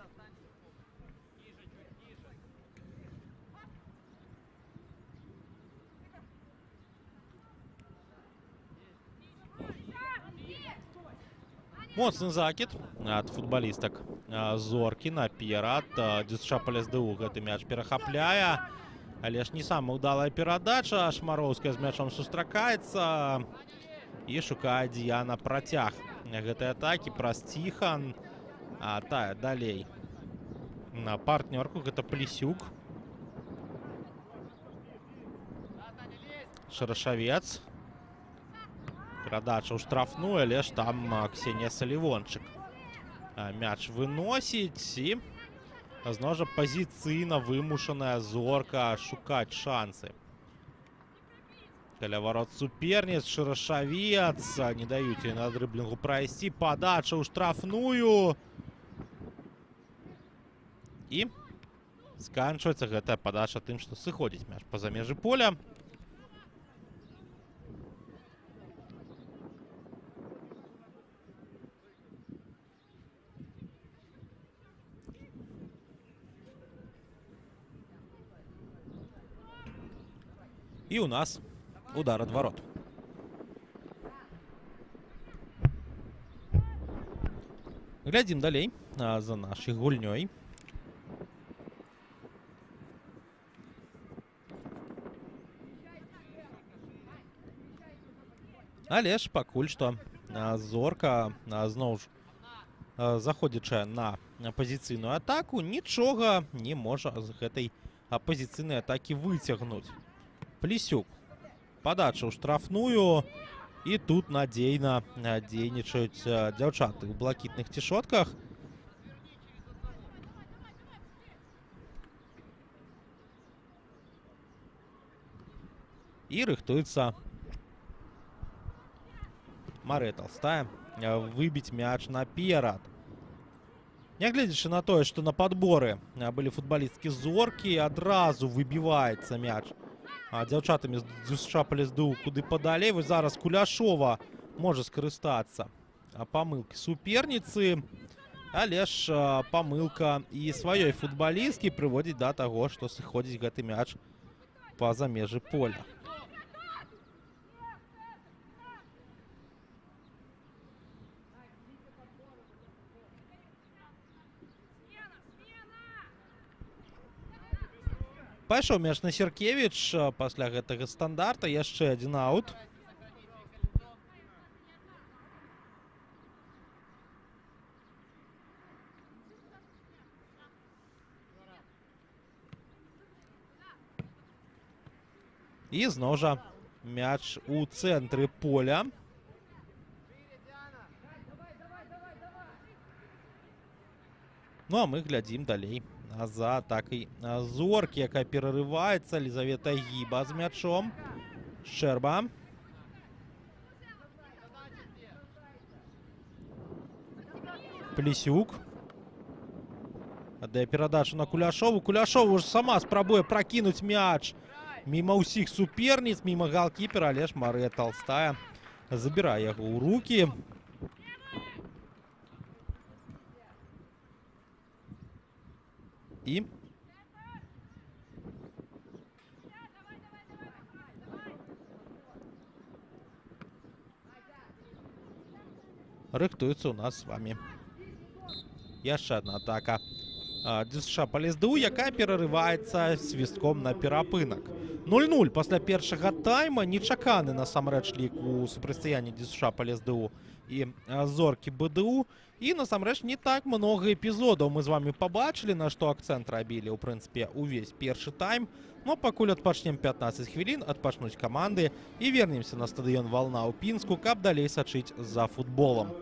Моцны закід ад футбалістак Зоркі наперад. ДЮСШ ПалесДУ гэты мяч перахапляе. Але ж не самая ўдалая перадача. Шмароўская з мячом сустракаецца і шукае Діяна працяг гэтай атакі праз Ціхан. А тая далей на партнёрку. Гэта Плесюк. Шарашавец. Перадача ў штрафную, але ж там Ксенія Салівончык мяч выносіць, і зноў жа пазіцыйна вымушаная Зорка шукаць шансы. Каля варот суперніц Шарашавец, не даюць ёй на дрыблінгу прайсці. Падача ў штрафную. І сканчваецца гэтая падача тым, што сыходзіць мяч па-за межы поля. І у нас удар ад варот. Глядзім далей за нашай гульнёй. Але ж пакуль што Зорка зноў ж, заходзячая на пазіцыйную атаку, нічога не можа з гэтай пазіцыйнай атакі выцягнуць. Плесюк. Падача ў штрафную. І тут надзейна дзейнічаюць дзяўчаты ў блакітных цішотках. І рыхтуецца Марыя Толстая выбіць мяч наперад. Нягледзячы на тое, што на падборы былі футбалісткі Зоркі, адразу выбіваецца мяч дзяўчатамі з ДЮСШ ПалесДУ куды падалей. Вось зараз Куляшова можа скарыстацца памылкі суперніцы, але ж памылка і сваёй футбалісткі прыводзіць да таго, што сыходзіць гэты мяч па-за межы поля. Пайшоў мяч на Сяркевіч пасля гэтага стандарта. Яшчэ адзін аут. І зноў жа мяч у цэнтры поля. Ну а мы глядзім далей за атакай Зоркі, якая перарываецца. Лізавета Гіба з мячом. Шчэрба. Плесюк. Аддае перадачу на Куляшову. Куляшова ўжо сама спрабуе пракінуць мяч міма ўсіх суперніц, міма галкіпера, але ж Марыя Толстая забірае яго ў рукі. І рыхтуецца у нас з вами яшчэ одна атака ДЮСШ ПалесДУ, якая перарываецца свістком на перапынак. 0-0 пасля першага тайма. Нечаканы насамрэч лік у супрацьстаянні ДЮСШ ПалесДУ і Зоркі БДУ. І насамрэч не так много эпізодаў мы з вами пабачылі, на што акцэнт рабілі, ў прынцыпе, увесь першы тайм. Но пакуль адпачнем 15 хвілін, адпачнуць каманды і вернемся на стадыён «Вална» ў Пінску, каб далей сачыць за футболам.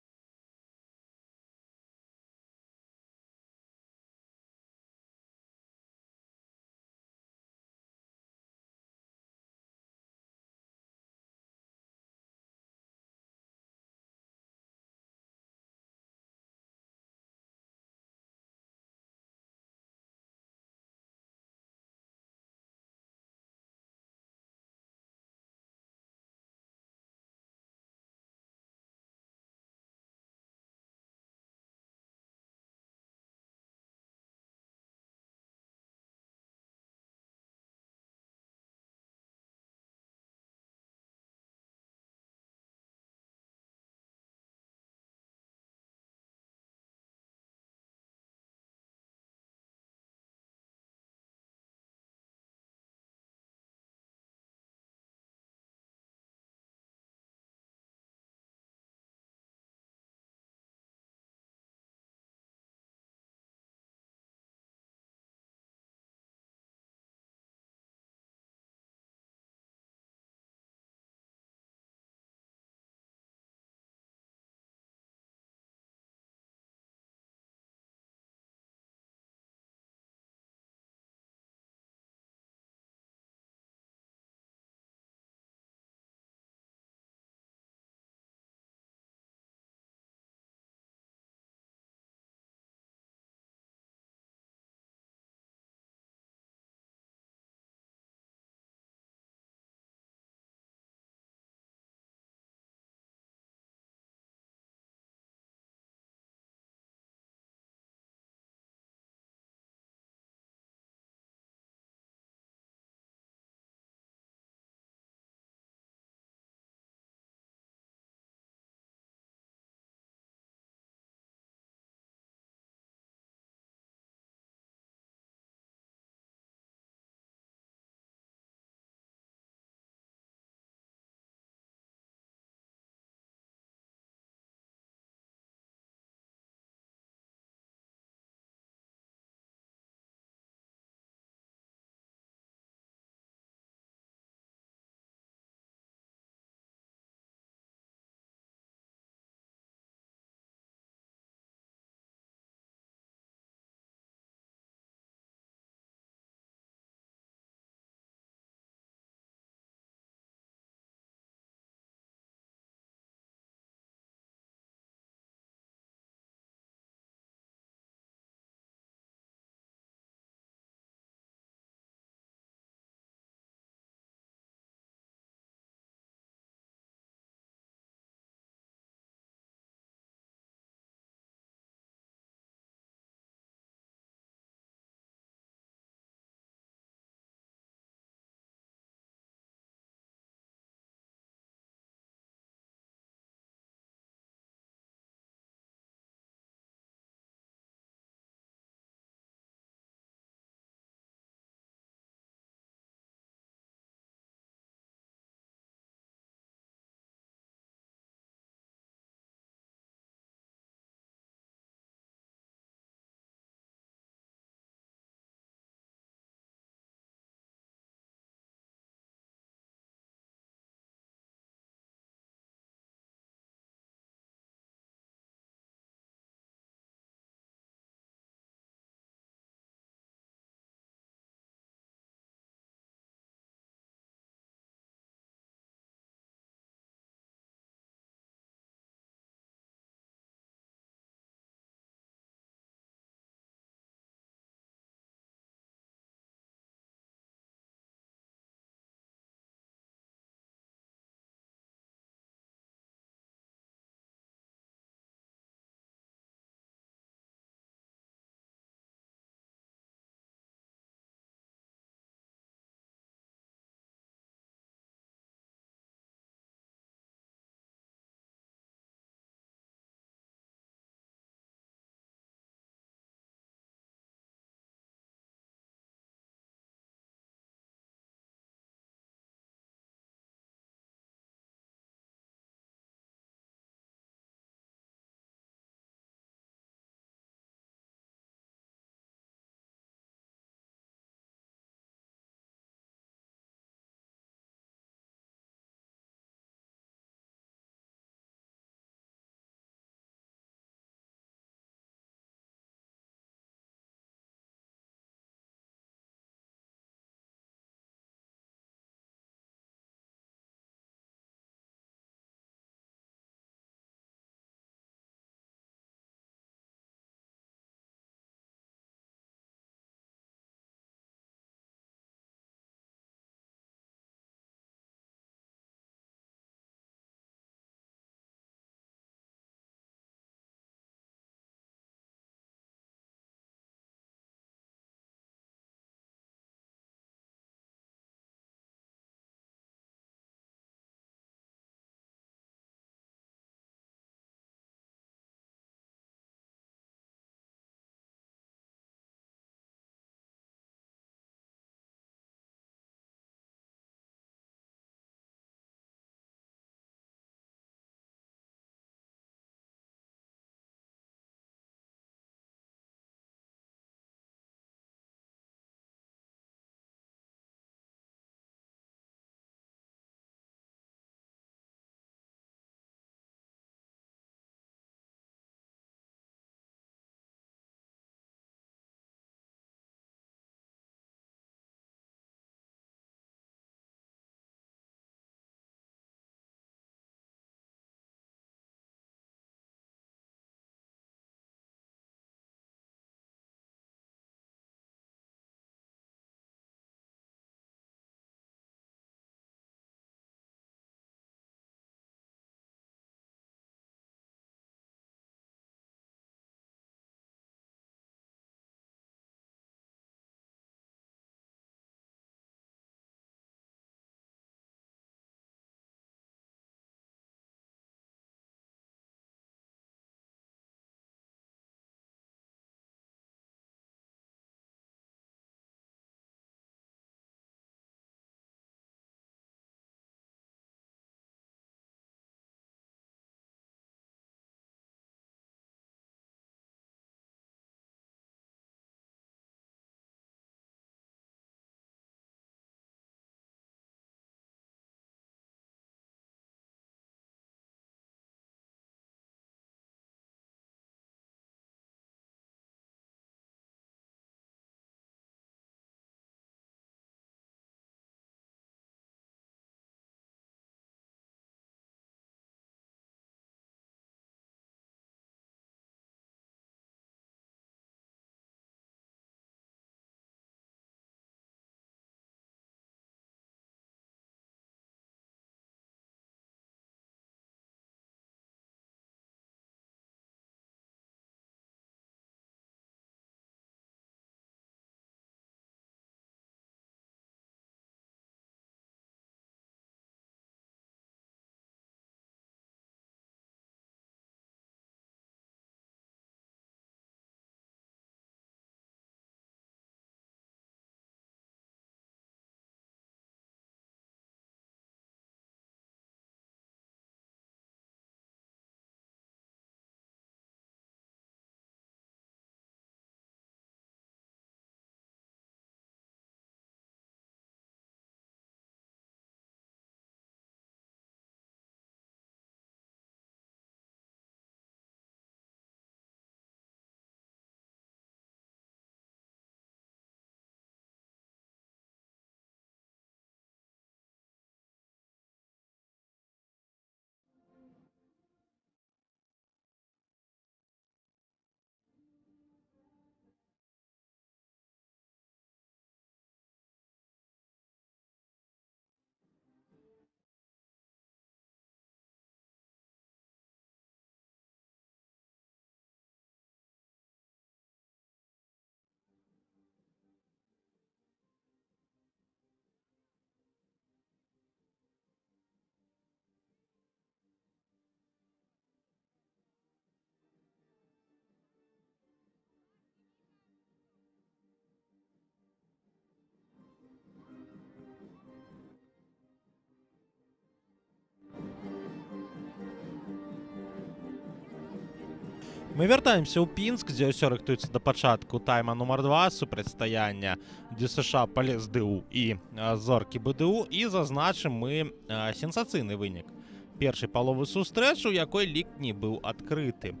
Мы вяртаемся ў Пінск, дзе ўсё рыхтуецца да пачатку тайма нумар 2 супрацьстаяння ДЮСШ ПалесДУ і Зоркі БДУ, і зазначым мы сенсацыйны вынік першай паловы сустрэчы, у якой лік не быў адкрыты.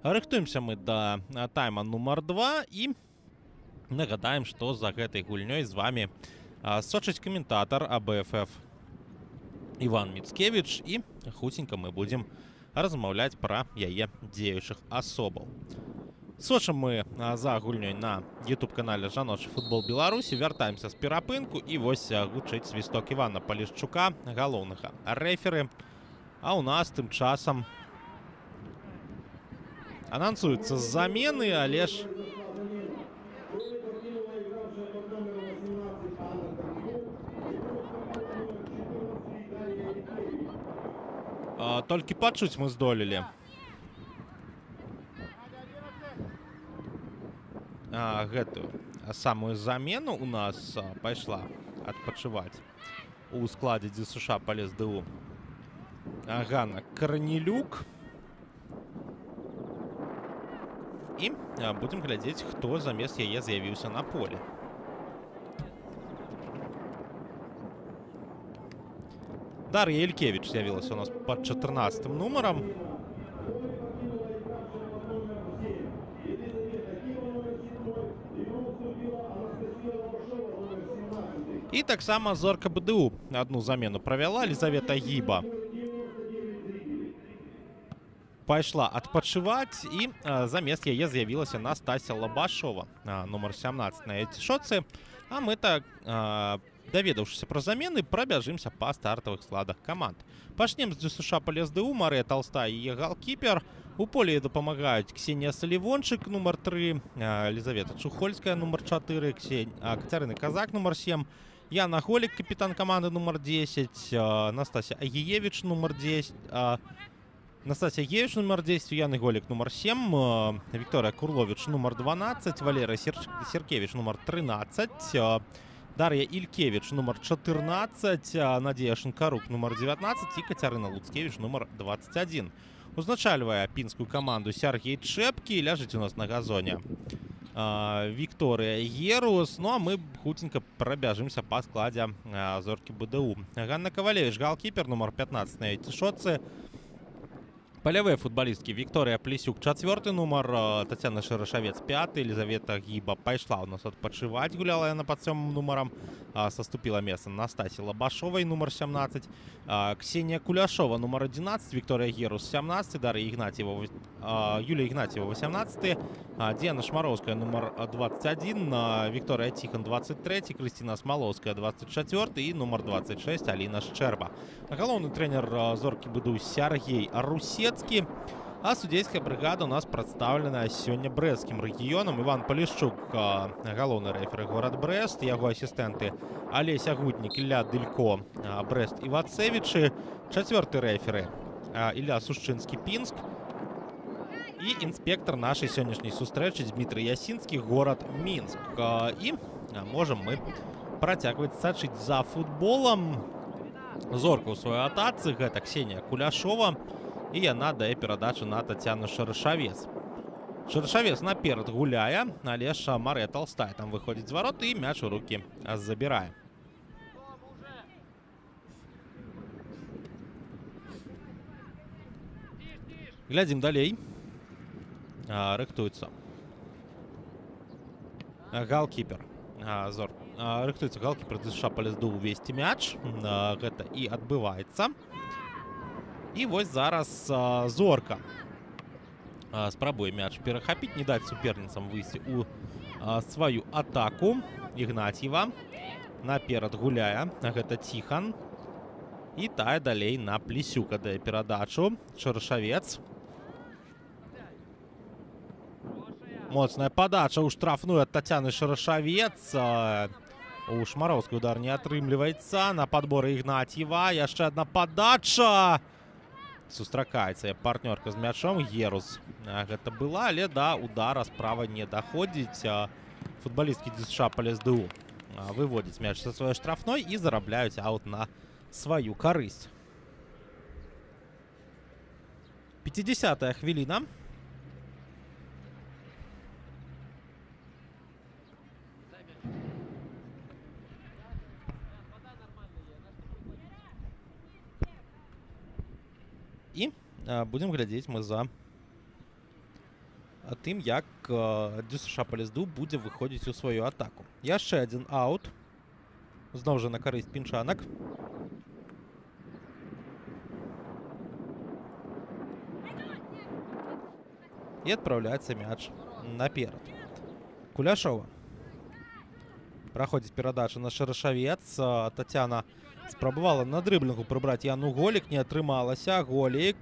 Рыхтуемся мы да тайма нумар 2 і нагадаем, што за гэтай гульнёй з вамі сочыць каментатар АБФФ Іван Міцкевіч, і хуценька мы будзем размаўляць пра яе дзеючых асобаў. Сочым мы за гульнёй на YouTube-канале «Жаночы футбол Беларусі». Вяртаемся з перапынку, і вось гучыць свісток Івана Палішчука, галоўнага рэферы. А ў нас тым часам анансуюцца замены, але ж толькі пачуць мы здолелі гэтую самую замену. У нас пайшла адпачываць у складзе ДЮСШ ПалесДУ Ганна Карнелюк. І будзем глядзець, хто замест яе з'явіўся на поле. Дар'я Ількевіч з'явілася у нас пад 14 нумарам. І таксама Зорка БДУ одну замену правяла. Лізавета Гіба пайшла адпачываць, і замест яе з'явілася Настасья Лабашова, нумар 17 на цішоцы. А мы так, даведаўшыся пра замены, прабяжымся па стартавых складах каманд. Пачнем з ДЮСШ ПалесДУ. Марыя Толстая, яе галкіпер. У полі дапамагаюць Ксенія Салівончык, нумар 3, Лізавета Чухольская, нумар 4, Кацярына Казак, нумар 7, Яна Голік, капітан каманды, нумар 10, Настасья Агіевіч, нумар 10, Настасья Агіевіч, нумар 10, Яна Голік, нумар 7, Вікторыя Курловіч, нумар 12, Валера Серкевіч, нумар 13, Дар'я Ількевіч, нумар 14, Надзея Шынкарук, нумар 19 і Кацярына Луцкевіч, нумар 21. Узначальвае пінскую каманду Сяргей Чэпкі. Ляжыць у нас на газоне Вікторыя Герус. Ну а мы хуценька прабяжымся па складзе Зоркі БДУ. Ганна Кавалевіч, галкіпер, нумар 15 на цішоцы. Палявыя футбалісткі Вікторыя Плесюк, 4 нумар, Тацяна Шарашавец, 5, Елізавета Гіба пайшла у нас адпачываць, гуляла яна пад 7 нумарам, саступіла месца Настасі Лабашовай, нумар 17, Ксенія Куляшова, нумар 11, Вікторыя Герус, 17, Дар'я Ігнатьева, Юлія Ігнатьева, 18, Діана Шмароўская, нумар 21, Вікторыя Ціхан, 23, Крысціна Смалоўская, 24 і нумар 26 Аліна Шчэрба. Галоўны трэнер Зоркі БДУ Сяргей Русецкі. А судзейская брыгада у нас прадстаўлена сёння брэсцкім рэгіёнам. Іван Палішчук, галоўны рэферы, горад Брэст, яго асістэнты Алеся Гуднік, Ілля Дылько, Брэст і Вацевічы, чацвёрты рэферы Ілля Сушчынскі, Пінск, і інспектар нашай сённяшняй сустрэчы Дмітрый Ясінскі, горад Мінск. І можам мы працягваць сачыць за футболам. Зорка ў сваёй атацы гэта Ксенія Куляшова, і яна дае перадачу на Тацяну Шарашавец. Шарашавец наперад гуляе, але ж Марыя Толстая там выходзіць з варот і мяч у рукі забірае. Глядзім далей. Рыхтуецца галкіпер. Рыхтуецца галкіпер ДЮСШ ПалесДУ увесці мяч. Гэта і адбываецца. І вось зараз Зорка спрабуе мяч перахапіць, не даць суперніцам выйсці ў сваю атаку. Ігнатьева наперад гуляе, гэта Ціхан. І тая далей на Плесюка дае перадачу. Шарашавец. Моцная падача ў штрафную ад Тацяны Шарашавец. У Шмароўскай удар не атрымліваецца. На падборы Ігнатьева. Яшчэ адна падача. Сустракаецца партнёрка з мячом. Герус гэта была, але да удара справа не даходзіць. Футбалісткі ДЮСШ ПалесДУ выводзяць мяч са сваёй штрафной і зарабляюць аут на сваю карысць. 50-я хвіліна. І будзем глядзець мы за тым, як ДЮСШ ПалесДУ будзе выходзіць у сваю атаку. Яшчэ адзін аут. Зноў жа на карысць пінчанак. І адпраўляецца мяч наперад. Куляшова. Праходзіць перадача на Шарашавец. Тацяна спрабавала на дрыблінгу прыбраць Яну Голік, не атрымалася. Голік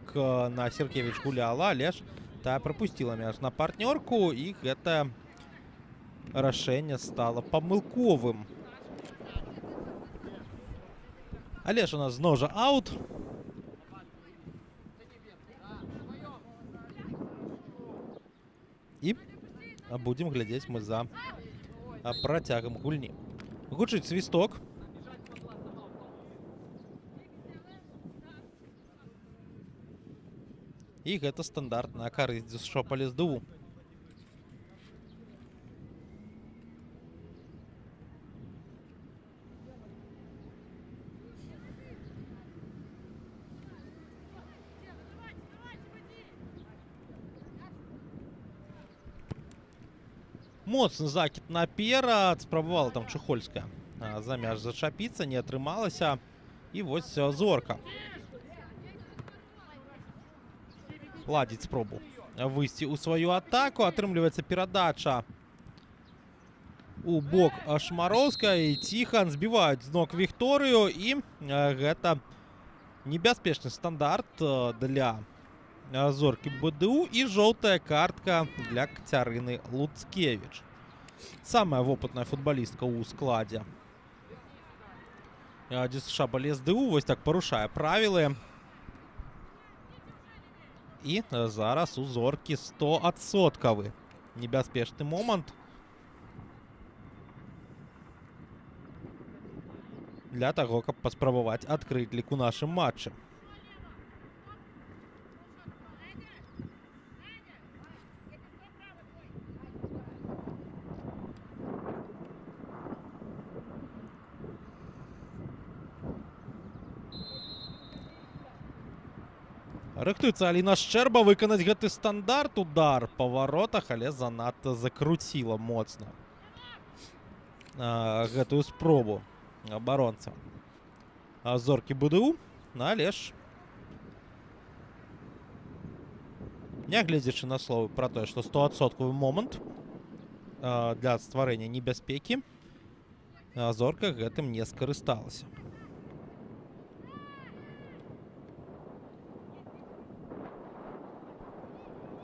на Сіркевіч гуляла, але ж тая прапусціла мяч на партнёрку, і гэта рашэнне стала памылковым. Але ж у нас зноў жа аут. І будзем глядзець мы за працягам гульні. Гучыць свісток. І гэта стандарт на карысць ДЮСШ ПалесДУ. Моцны закід наперад. Спрабавала там Чухольская за мяч зачапіцца, не атрымалася. І вось Зорка ладзіць спробу выйсці ў сваю атаку. Атрымліваецца перадача у бок Шмароўскай. Ціхан збіваюць з ног Вікторыю. І гэта небяспечны стандарт для Зоркі БДУ. І жоўтая картка для Кацярыны Луцкевіч. Самая вопытная футбалістка ў складзе ДЮСШ ПалесДУ. Вось так парушае правілы. І зараз у Зоркі 100% небяспечны момант для таго, каб паспрабаваць адкрыць лік у нашым матчы. Рыхтуецца Аліна Шчэрба выканаць гэты стандарт. Удар па варотах, але занадта закруціла моцна гэтую спробу абаронца Зоркі БДУ. Але ж, нягледзячы на словы пра тое, што 100% момант для стварэння небяспекі, Зорка гэтым не скарысталася.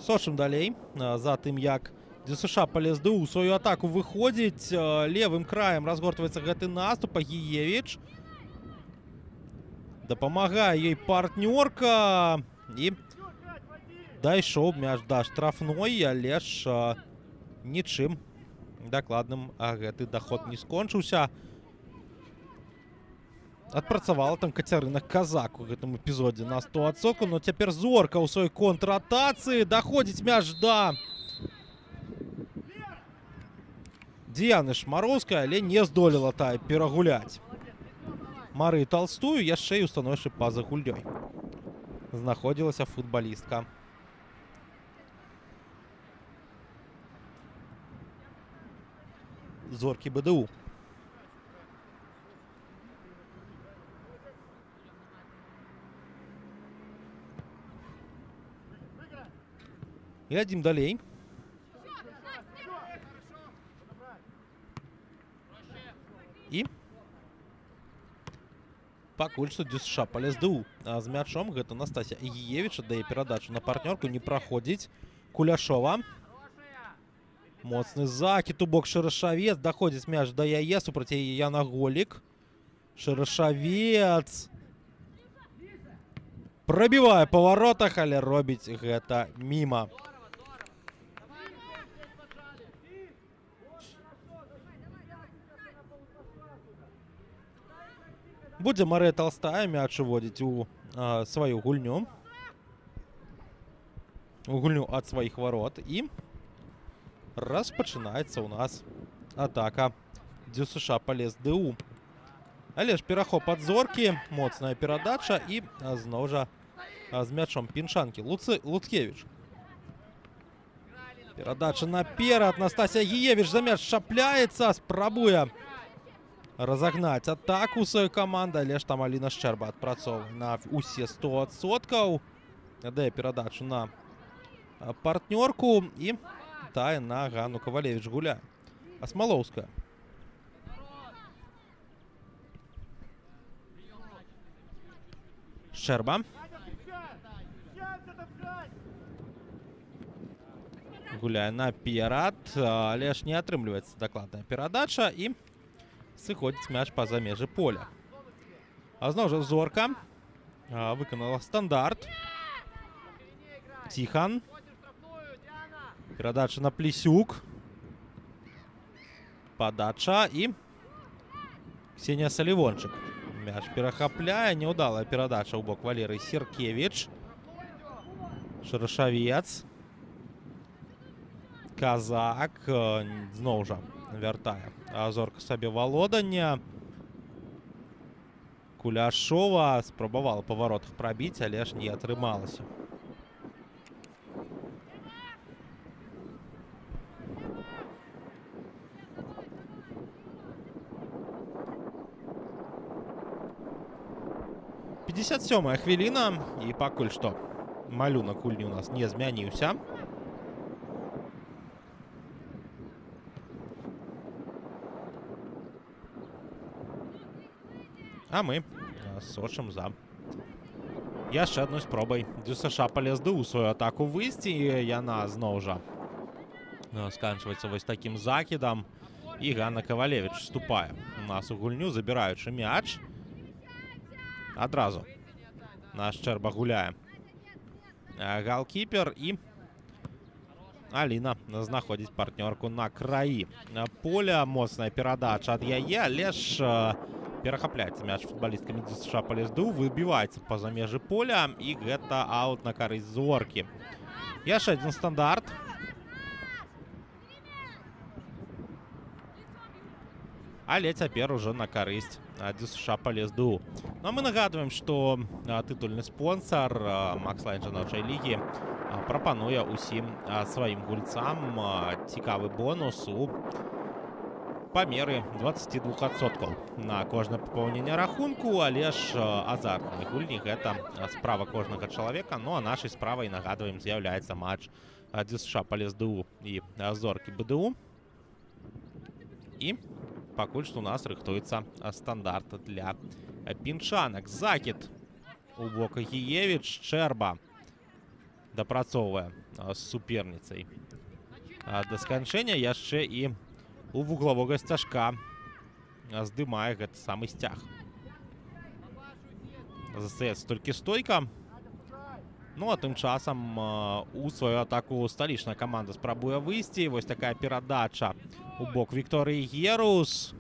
Сочым далей за тым, як ДЮСШ ПалесДУ ў сваю атаку выходзіць. Левым краем разгортваецца гэты наступ. Агіевіч. Дапамагае ёй партнёрка. І дайшоў мяч да штрафной, але ж нічым дакладным гэты даход не скончыўся. Адпрацавала там Кацярына Казак у гэтым эпізодзе на 100%, но цяпер Зорка ў сваёй контратацыі. Даходзіць мяч да Діяны Шмароўскай, але не здолела тая перагуляць Марыю Толстую. Яшчэ і ў становішчы па-за гульнёй знаходзілася футбалістка Зоркі БДУ. Глядзім далей. І пакуль што ДЮСШ ПалесДУ з мячом. Гэта Настасія Агіевіч аддае перадачу на партнёрку, не праходзіць. Куляшова. Моцны закід у бок Шарашавец. Даходзіць мяч да яе, супраць яе Яна Голік. Шарашавец прабівае па варотах, але робіць гэта міма. Будзе Марыя Толстая мяч уводзіць у сваю гульню. У гульню ад сваіх варот. І распачынаецца ў нас атака ДЮСШ ПалесДУ. Але ж перахоп ад Зоркі, моцная перадача і зноў жа З мячом пінчанкі Луцкевич. Перадача наперад. Настасія Гіевіч за мяч чапляецца, спрабуе разагнаць атаку сваёй каманды, але ж там Аліна Шчэрба адпрацоўвае на ўсе 100%. Дае перадачу на партнёрку і тая на Ганну Кавалевіч гуляе. Асмалоўская. Шчэрба. Гуляе наперад, але ж не атрымліваецца дакладная перадача і сыходзіць мяч па-за межы поля. А зноў жа Зорка выканала стандарт. Тихан. Перадача на Плесюк. Падача і Ксения Салівончык. Мяч перахапляе. Няўдалая перадача ў бок Валеры Серкевіч. Шарашавец. Казак зноў жа вяртае Зорка сабе валоданне. Куляшова спрабавала па варотах прабіць, але ж не атрымалася. Пятьдесят сёмая хвіліна, і пакуль што малюнак гульні у нас не змяніўся. А мы сочым за яшчэ адной спробай ДЮСШ ПалесДУ сваю атаку выйсці, і яна зноў жа сканчваецца вось такім закідам. І Ганна Кавалевіч вступае у нас у гульню, забіраючы мяч. Адразу наш Шчэрба гуляе галкіпер, і Аліна знаходзіць партнёрку на краі поля. Моцная перадача ад яе, але ж перахапляецца мяч футбалісткамі ДЮСШ ПалесДУ, выбіваецца па-за межы поля, і гэта аут на карысць Зоркі. Яшчэ адзін стандарт. Але цяпер ужо на карысць ДЮСШ ПалесДУ. Ну а мы нагадваем, што тытульны спонсар Макслайн жаночай лігі прапануе ўсім сваім гульцам цікавы бонус у памеры 22% на кожнае папаўненне рахунку, але ж азартныя гульні гэта справа кожнага чалавека. Ну а нашай справай, нагадваем, з'яўляецца матч ДЮСШ ПалесДУ і Зоркі БДУ. І пакуль што у нас рыхтуецца стандарт для пінчанак. Закід у бок Гіевіч. Шчэрба дапрацоўвае з суперніцай да сканчэння, яшчэ і у вуглавога сцяжка здымае гэты самы сцяг. Застаецца толькі стойка. Ну а тым часам у сваю атаку сталічная каманда спрабуе выйсці. Вось такая перадача у бок Вікторыі Герус.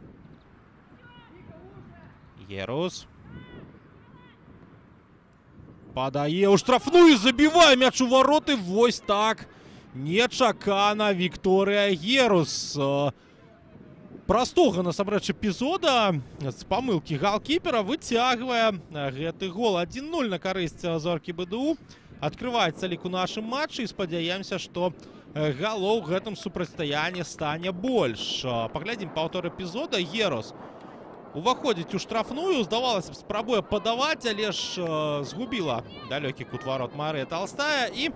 Герус падае ў штрафную, забівае мяч у вароты. Вось так нечакана Вікторыя Герус. Простога насамрэч эпізода з памылкі галкіпера выцягвае гэты гол. 1-0 на карысць Зоркі БДУ. Адкрываецца лік у нашым матчы, і спадзяемся, што галоў у гэтым супрацьстаянні стане больш. Паглядзім паўтор эпізода. Герус уваходзіць у штрафную, здавалася б, спрабуе падаваць, але ж згубіла далёкі кут варот Марыя Толстая, і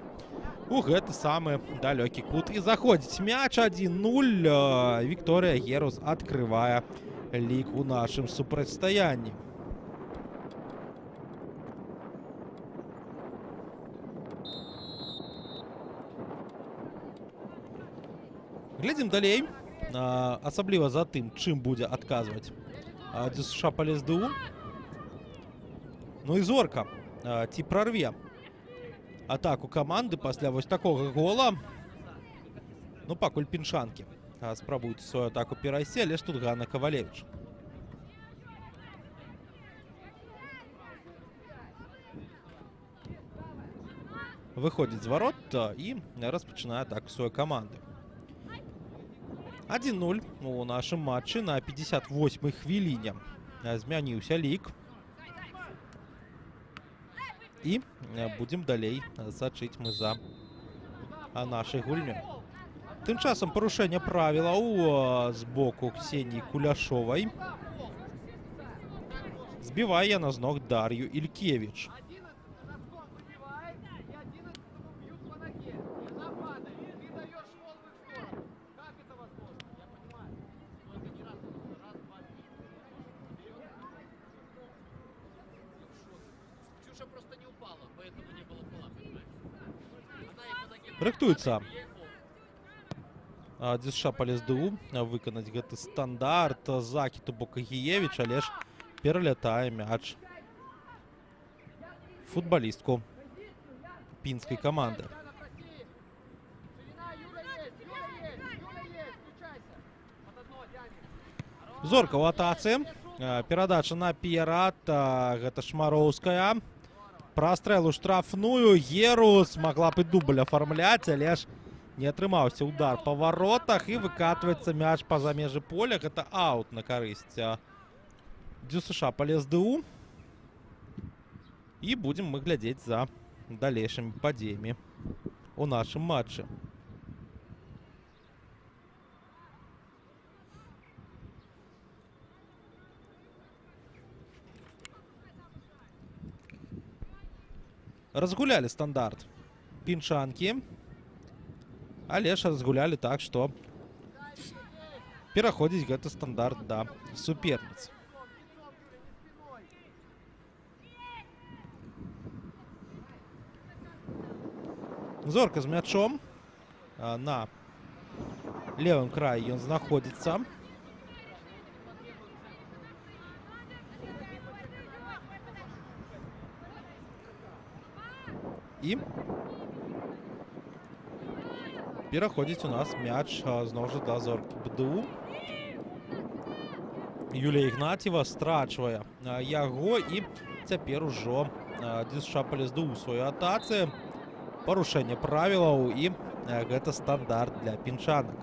у гэты самы далёкі кут і заходзіць мяч. 1-0. Вікторыя Герус адкрывае лік у нашым супрацьстаянні. Глядзім далей, асабліва за тым, чым будзе адказваць ДЮСШ ПалесДУ. Ну і Зорка ці прарве атаку каманды пасля вось такога гола. Ну, пакуль пінчанкі спрабуюць сваю атаку перайсці, але ж тут Ганна Кавалевіч. Выходзіць з варот і распачынае атаку сваёй каманды. 1-0 у нашым матчы на 58-й хвіліне змяніўся лік. І будзем далей сачыць мы за нашай гульнёй. Тым часам парушэнне правілаў з боку Ксеніі Куляшовай. Збівае яна з ног Дар'ю Ількевіч. Рыхтуецца ДЮСШ ПалесДУ выканаць гэты стандарт. Закід у бок Агіевіч, але ж пералятае мяч футбалістку пінскай каманды. Зорка ў атацы. Перадача наперад. Гэта Шмароўская. Прастрэл у штрафную. Герус могла б і дубль афармляць, але ж не атрымаўся удар па варотах і выкатваецца мяч па-за межы поля. Гэта аут на карысць ДЮСШ ПалесДУ. І будзем мы глядзець за далейшымі падзеямі у нашым матчы. Разгулялі стандарт пінчанкі, але ж разгулялі так, што пераходзіць гэты стандарт да суперніц. Зорка з мячом. На левым краі ён знаходзіцца. І пераходзіць у нас мяч зноў жа да Зоркі БДУ. Юлія Ігнатьева страчвае яго, і цяпер ужо ДЮСШ ПалесДУ ў сваёй атацы. Парушэнне правілаў, і гэта стандарт для пінчанак.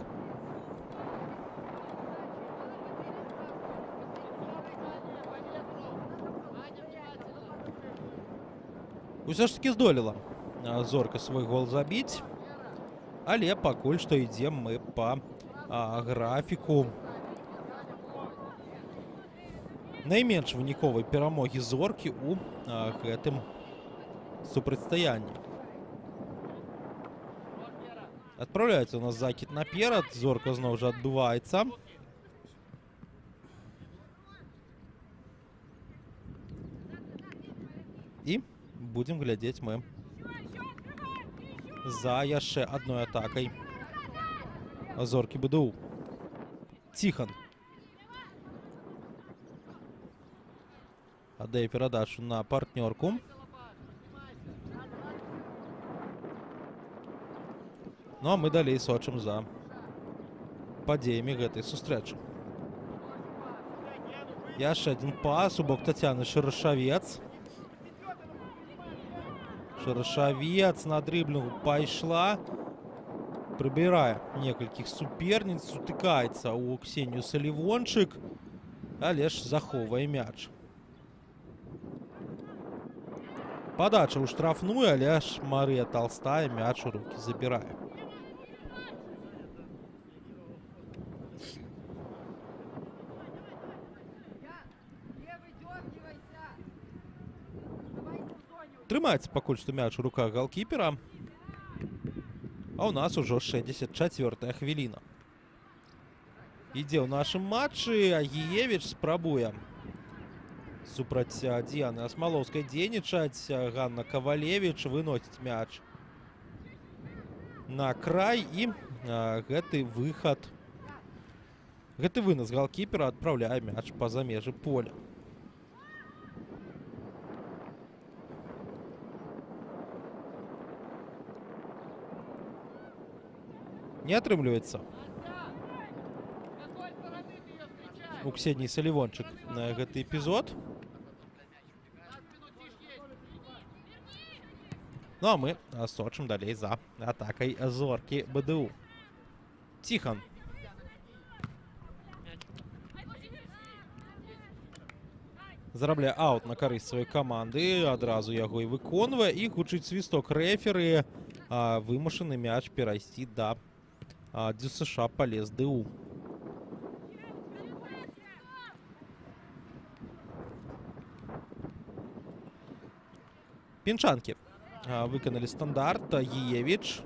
Усё ж такі здолела Зорка свой гол забіць, але пакуль што ідзем мы па графіку найменш выніковай перамогі Зоркі ў гэтым супрацьстаянні. Адпраўляецца у нас закід наперад, Зорка зноў жа адбываецца. І будзем глядзець мы за яшчэ адной атакай Зоркі БДУ. Ціхан аддае перадачу на партнёрку. Ну а мы далей сочым за падзеямі гэтай сустрэчы. Яшчэ адзін пас у бок Тацяны Шырашавец. Шырашавец на дрыблінгу пайшла. Прыбірае некалькіх суперніц, сутыкаецца ў Ксенію Салівончык, але ж захоўвае мяч. Падача ў штрафную, але ж Марыя Толстая мяч у рукі забірае. Трымаецца пакуль што мяч у руках галкіпера. А ў нас ужо 64-я хвіліна. Ідзе ў нашым матчы. Агіевіч спрабуе супраць Діяны Асмалоўскай дзейнічаць. Ганна Кавалевіч выносіць мяч на край, і гэты выхад, гэты вынос галкіпера адпраўляе мяч па-за межы поля. Не атрымліваецца у Ксеніі Салівончык на гэты эпізод. Ну а мы сочым далей за атакай Зоркі БДУ. Ціхан. Зарабляе аут на карысць сваёй каманды, адразу яго і выконвае, і гучыць свісток рэферы, вымушаны мяч перайсці да ДЮСШ ПалесДУ. Пінчанкі выканалі стандарт. Гіевіч.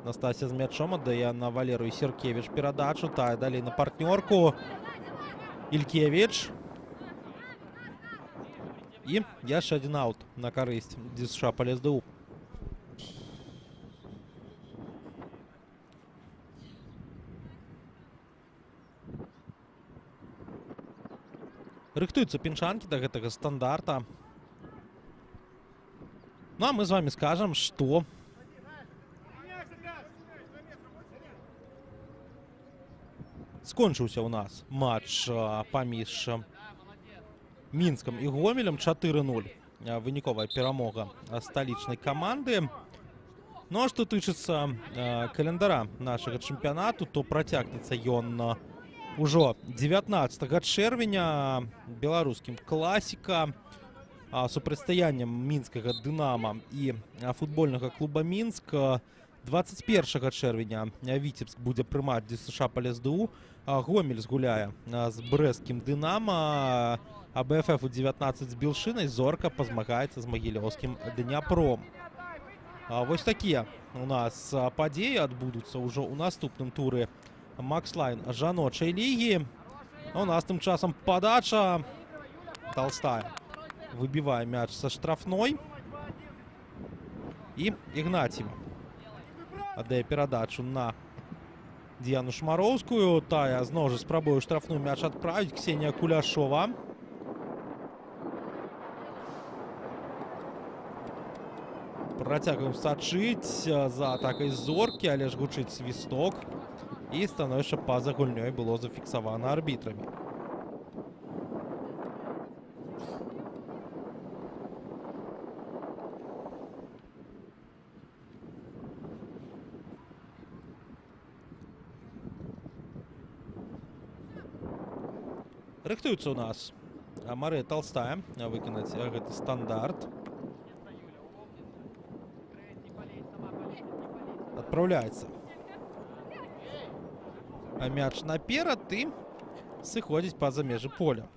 Настасья з мячом аддае на Валерыю Сяркевіч перадачу. Тая далей на партнёрку. Ількевіч. І яшчэ адзін аут на карысць ДЮСШ ПалесДУ. Рыхтуюцца пінчанкі да гэтага стандарта. Ну а мы з вами скажам, што скончыўся ў нас матч паміж Мінскам і Гомелем. 4-0 выніковая перамога сталічнай каманды. Ну а што тычыцца календара нашага чэмпіянату, то працягнецца ён ужо 19 чэрвеня беларускім класіка супрацьстаяннем мінскага «Дынама» і футбольнага клуба «Мінск». 21 чэрвеня Віцебск будзе прымаць ДЮСШ ПалесДУ. Гомель згуляе з брэсцкім «Дынама», а БФФ у 19 з Белшынай, Зорка пазмагаецца з магілёўскім «Дняпром». Вось такія у нас падзеі адбудуцца ўжо ў наступным туры Макслайн жаночай лігі. У нас тым часам падача. Толстая выбівае мяч са штрафной. І Ігнатьева аддае перадачу на Діяну Шмароўскую. Тая зноў жа спрабуе штрафную мяч адправіць. Ксенія Куляшова. Працягваем сачыць за атакай Зоркі, але ж гучыць свісток. І становішча па-за гульнёй было зафіксавана арбітрамі. Рыхтуецца у нас Марыя Толстая выканаць гэты стандарт. Адпраўляецца мяч наперад і сыходзіць па-за межы поля.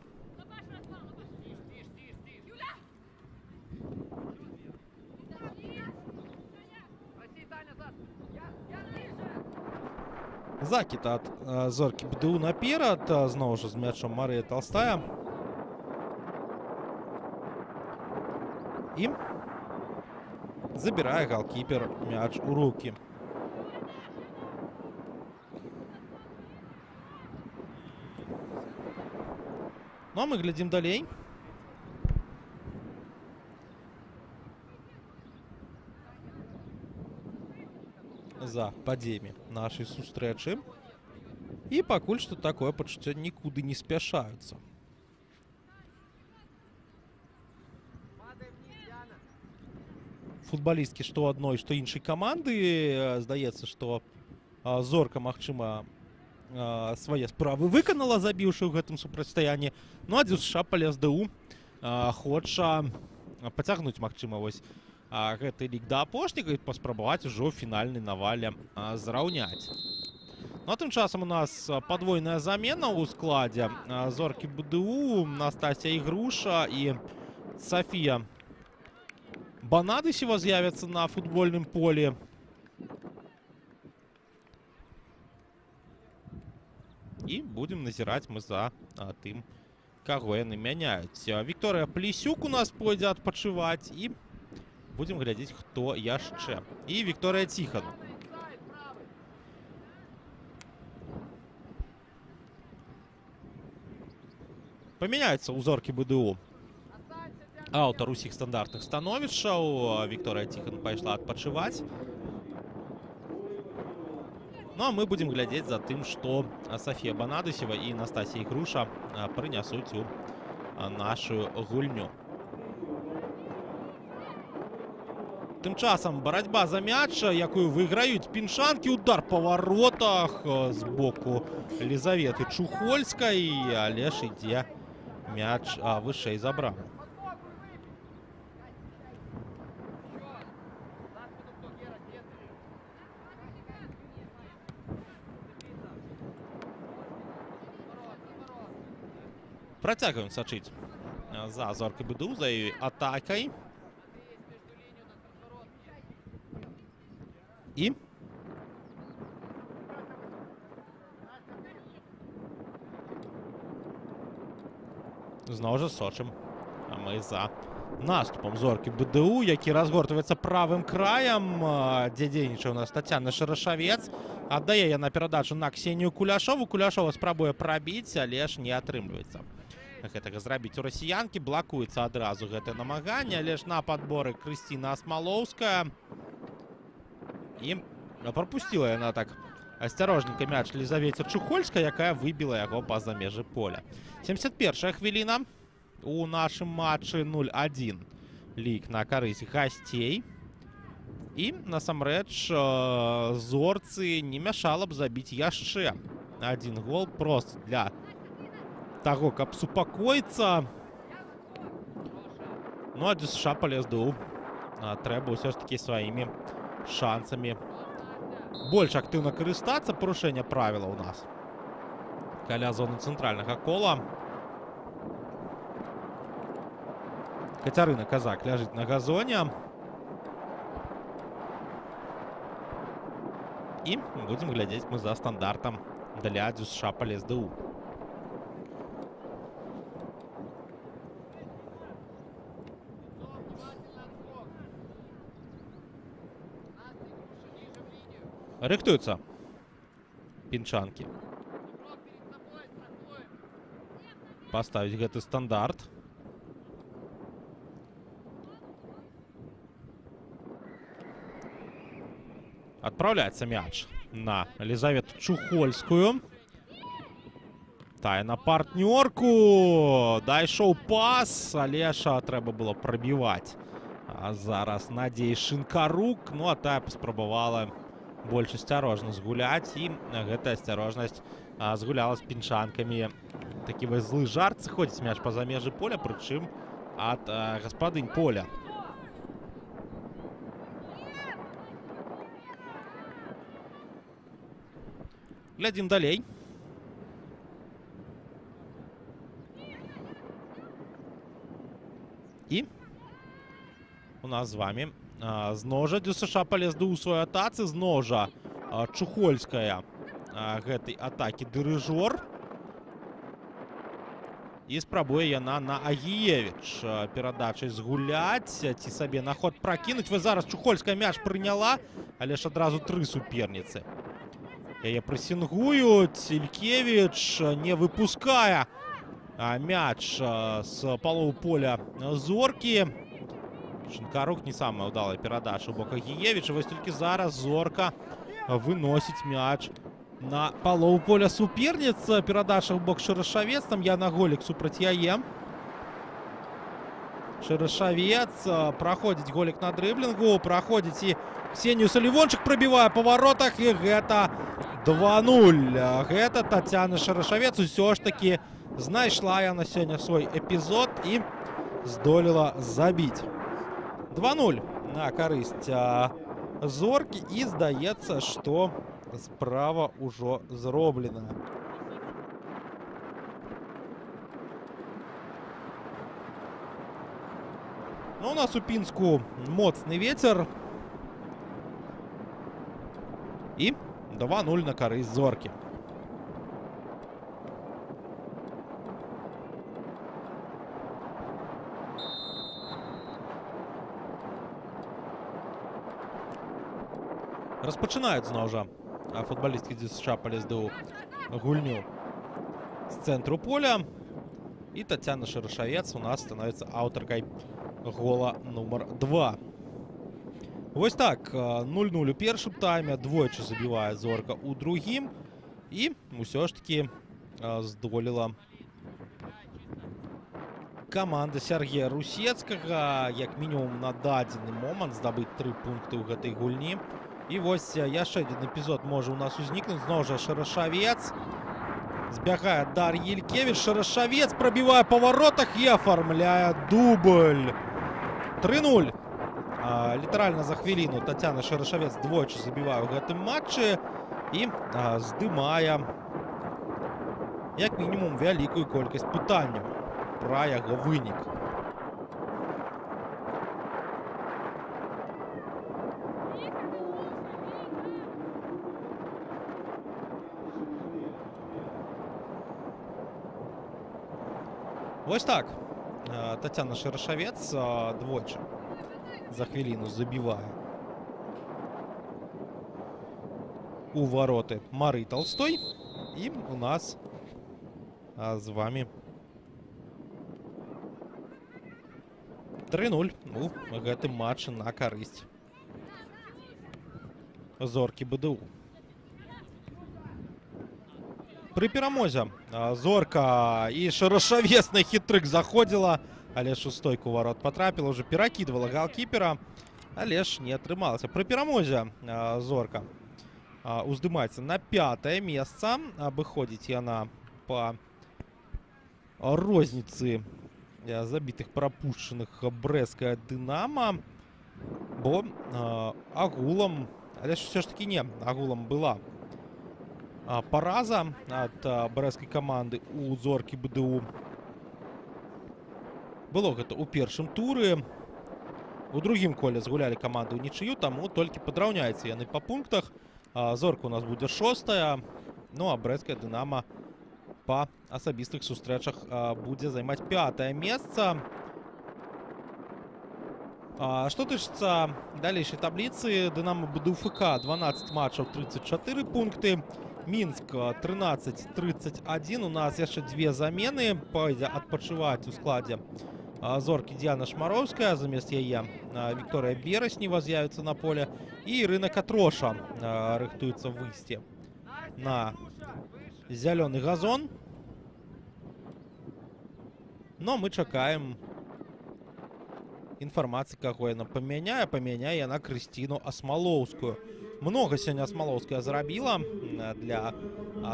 Закід ад Зоркі БДУ наперад, зноў жа з мячом Марыя Толстая. І забірае галкіпер мяч у рукі. Ну а мы глядзім далей. За падзеямі нашай сустрэчы. І пакуль што такое пачуццё нікуды не спяшаюцца. Футбалісткі што адной, што іншай каманды. Здаецца, што Зорка, магчыма, свае справы выканала, забіўшы ў гэтым супрацьстаянні. Ну а ДЮСШ ПалесДУ хоча пацягнуць, магчыма, вось гэты лік да апошняга і паспрабаваць ужо ў фінальнай навале зраўняць. Ну а тым часам у нас падвойная замена ў складзе Зоркі БДУ. Настасья Ігруша і Сафія Банадысева з'явяцца на футбольным полі. І будзем назіраць мы за тым, каго яны мяняюць. Вікторыя Плесюк у нас пойдзе адпачываць, і будзем глядзець, хто яшчэ. І Вікторыя Ціхан. Памяняецца ў Зоркі БДУ аўтар усіх стандартных становішчаў. Вікторыя Ціхан пайшла адпачываць. Ну а мы будзем глядзець за тым, што Сафія Банадысева і Настасія Ігруша прынясуць у нашу гульню. Тым часам барацьба за мяч, якую выйграюць піншанкі. Удар па варотах з боку Лізаветы Чухольскай, але ж ідзе мяч вышэй за браму. Працягваем сачыць за Зоркай БДУ, за яе атакай. І зноў жа сочым мы за наступам Зоркі БДУ, які разгортваецца правым краем, дзе дзейнічае у нас Тацяна Шарашавец. Аддае яна перадачу на Ксенію Куляшову. Куляшова спрабуе прабіць, але ж не атрымліваецца гэтага зрабіць у расіянкі. Блакуецца адразу гэтае намаганне, але ж на падборы Крысціна Асмалоўская. І прапусціла яна так асцярожненька мяч Лізавеце Чухольскай, якая выбіла яго па-за межы поля. 71-я хвіліна у нашым матчы, 0-1 лік на карысць гасцей. І насамрэч Зорцы не мяшала б забіць яшчэ адзін гол проста для таго, каб супакоіцца. Ну а ДЮСШ ПалесДУ трэба ўсё ж такі сваімі шансамі больш актыўна карыстацца. Парушэнне правіла ў нас каля зоны цэнтральнага кола. Кацярына Казак ляжыць на газоне. І будзем глядзець мы за стандартам для ДЮСШ ПалесДУ. Рыхтуюцца пінчанкі паставіць гэты стандарт. Адпраўляецца мяч на Лізавету Чухольскую. Тая на партнёрку. Дайшоў пас, але ж трэба было прабіваць. А зараз Надзея Шынкарук. Ну а тая паспрабавала больш асцярожна згуляць, і гэтая асцярожнасць згуляла з пінчанкамі. Такі вось злы жарт. Сыходзіць мяч па-за межы поля, прычым ад гаспадынь поля. Глядзім далей. І у нас з вами зноў жа ДЮСШ ПалесДУ ў сваёй атацы. Зноў жа Чухольская гэтай атакі дырыжор. І спрабуе яна на Агіевіч перадачай згуляць ці сабе на ход пракінуць. Вось зараз Чухольская мяч прыняла, але ж адразу тры суперніцы яе прэсінгуюць. Ількевіч не выпускае мяч з паловы поля Зоркі. Шынкарук не самая ўдалая перадача ў бок Агіевіча. Вось толькі зараз Зорка выносіць мяч на палову поля суперніц. Перадача ў бок Шарашавец. Там Яна Голік супраць яе. Шарашавец праходзіць Голік на дрыблінгу. Праходзіць і Ксенію Салівончык, прабівае па варотах. І гэта 2-0. Гэта Тацяна Шарашавец. Усё ж такі знайшла яна сёння свой эпізод і здолела забіць. 2-0 на карысць Зоркі, і здаецца, што справа ўжо зроблена. Ну, у нас у Пінску моцны ветер. І 2-0 на карысць Зоркі. Распачынаюць зноў жа футбалісткі ДЮСШ ПалесДУ гульню з цэнтру поля. І Тацяна Шарашавец у нас становіцца аўтаркай гола нумар 2. Вось так, 0-0 у першым тайме, двойчы забівае Зорка ў другім. І ўсё ж такі здолела каманда Сергея Русецкага, як мінімум на дадзены момант, здабыць 3 пункты ў гэтай гульні. І вось яшчэ адзін эпізод можа ў нас узнікнуць. Зноў жа Шарашавец. Збягае Дар'я Ількевіч, Шарашавец прабівае па варотах і афармляе дубль. 3-0. Літаральна за хвіліну Тацяна Шарашавец двойчы забівае ў гэтым матчы і здымае як мінімум вялікую колькасць пытанняў пра яго вынік. Вось так. Тацяна Шарашавец двойчы за хвіліну забівае у вароты Мары Толстой. І у нас з вами 3-0 у гэтым матчы на карысць Зоркі БДУ. Пры перамозе Зорка і Шарашавец на хітрык заходзіла, але ж у стойку варот патрапіла, уже перакідвала галкіпера, але ж не атрымалася. Пры перамозе Зорка уздымаецца на 5-е месца, абыходзіць яна па розніцы забітых прапушчаных брэсцкая «Дынама», бо агулам, але ж усё ж такі не, агулам была параза ад брэсцкай каманды у Зоркі БДУ. Было гэта ў першым туры. У другім коле згулялі каманды ў нічыю, таму толькі падраўняюцца яны па пунктах. Зорка у нас будзе 6-я, ну а брэсцкая «Дынама» па асабістых сустрэчах будзе займаць 5-е месца. Што тычыцца далейшай табліцы, «Дынама БДУ ФК» 12 матчаў, 34 пункты. Мінск 13-31. У нас яшчэ дзве замены. Пойдзе адпачываць у складзе Зоркі Діана Шмароўская, замест яе Вікторыя Бераснева з'явіцца на поле, і Ірына Катроша рыхтуецца выйсці на зялёны газон. Но мы чакаем інфармацыі, каго яна памяняе. Памяняе яна Крысціну Асмалоўскую. Много сёння Асмалоўская зрабіла для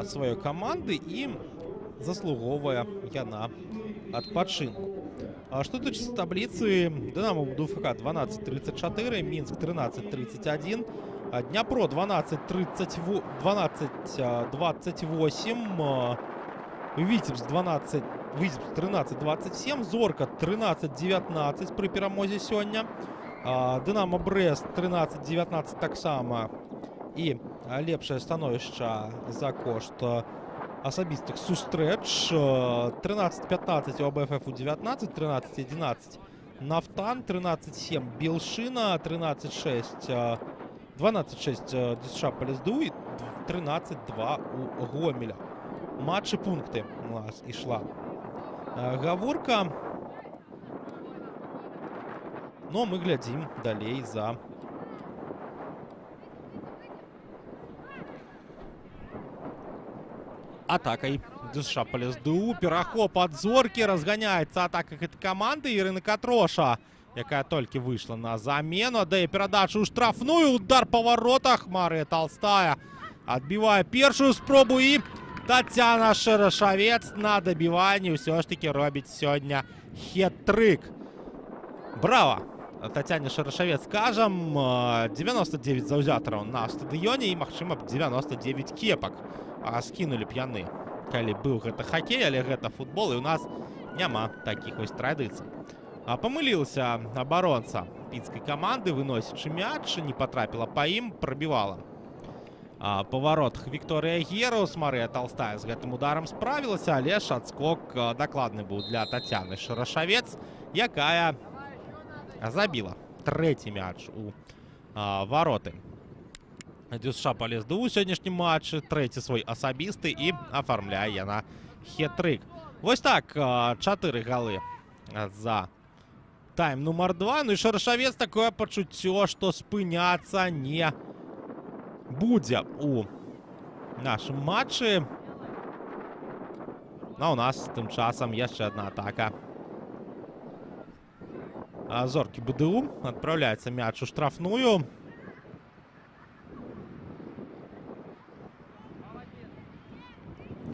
сваёй каманды, і заслугоўвае яна адпачынку. Што тычыцца табліцы, «Дынама БДУ ФК» 12-34, Мінск 13-31, Дняпро 12-28, Віцебск 13-27, Зорка 13-19 пры перамозе сёння, «Дынама Брэст» 13-19 таксама, і лепшае становішча за кошт асабістых сустрэч 13-15 у АБФФ у 19, 13-11 Нафтан, 13-7 Белшына, 13-6, 12-6 ДЮСШ ПалесДУ і 13-2 у Гомеля. Матчы пункты у нас ішла гаворка. Но мы глядзім далей за атакай ДЮСШ ПалесДУ. Перахоп ад Зоркі, разганяецца атака гэтай каманды. Ірына Катроша, якая толькі выйшла на замену, аддае перадачу ў штрафную, удар па варотах. Марыя Толстая адбівае першую спробу, і Тацяна Шарашавец на дабіванні ўсё ж такі робіць сёння хет-трык. Брава Тацяне Шарашавец, скажам. 99 заўзятараў на стадыёне і, магчыма, 99 кепак скінулі б яны, калі быў гэта хакей, але гэта футбол, і у нас няма такіх вось традыцый. Памыліўся абаронца пінскай каманды, выносячы мяч, не патрапіла па ім, прабівала па воротах Вікторыя Герус. Марыя Толстая з гэтым ударам справілася, але ж адскок дакладны быў для Тацяны Шарашавец, якая забіла трэці мяч у вароты ДЮСШ ПалесДУ у сённяшнім матчы, трэці свой асабісты, і афармляе яна хет-трык. Вось так, 4 галы за тайм нумар 2. Ну і Шарашавец, такое пачуццё, што спыняцца не будзе у нашым матчы. А у нас тым часам яшчэ одна атака Зоркі БДУ. Адпраўляецца мяч у штрафную.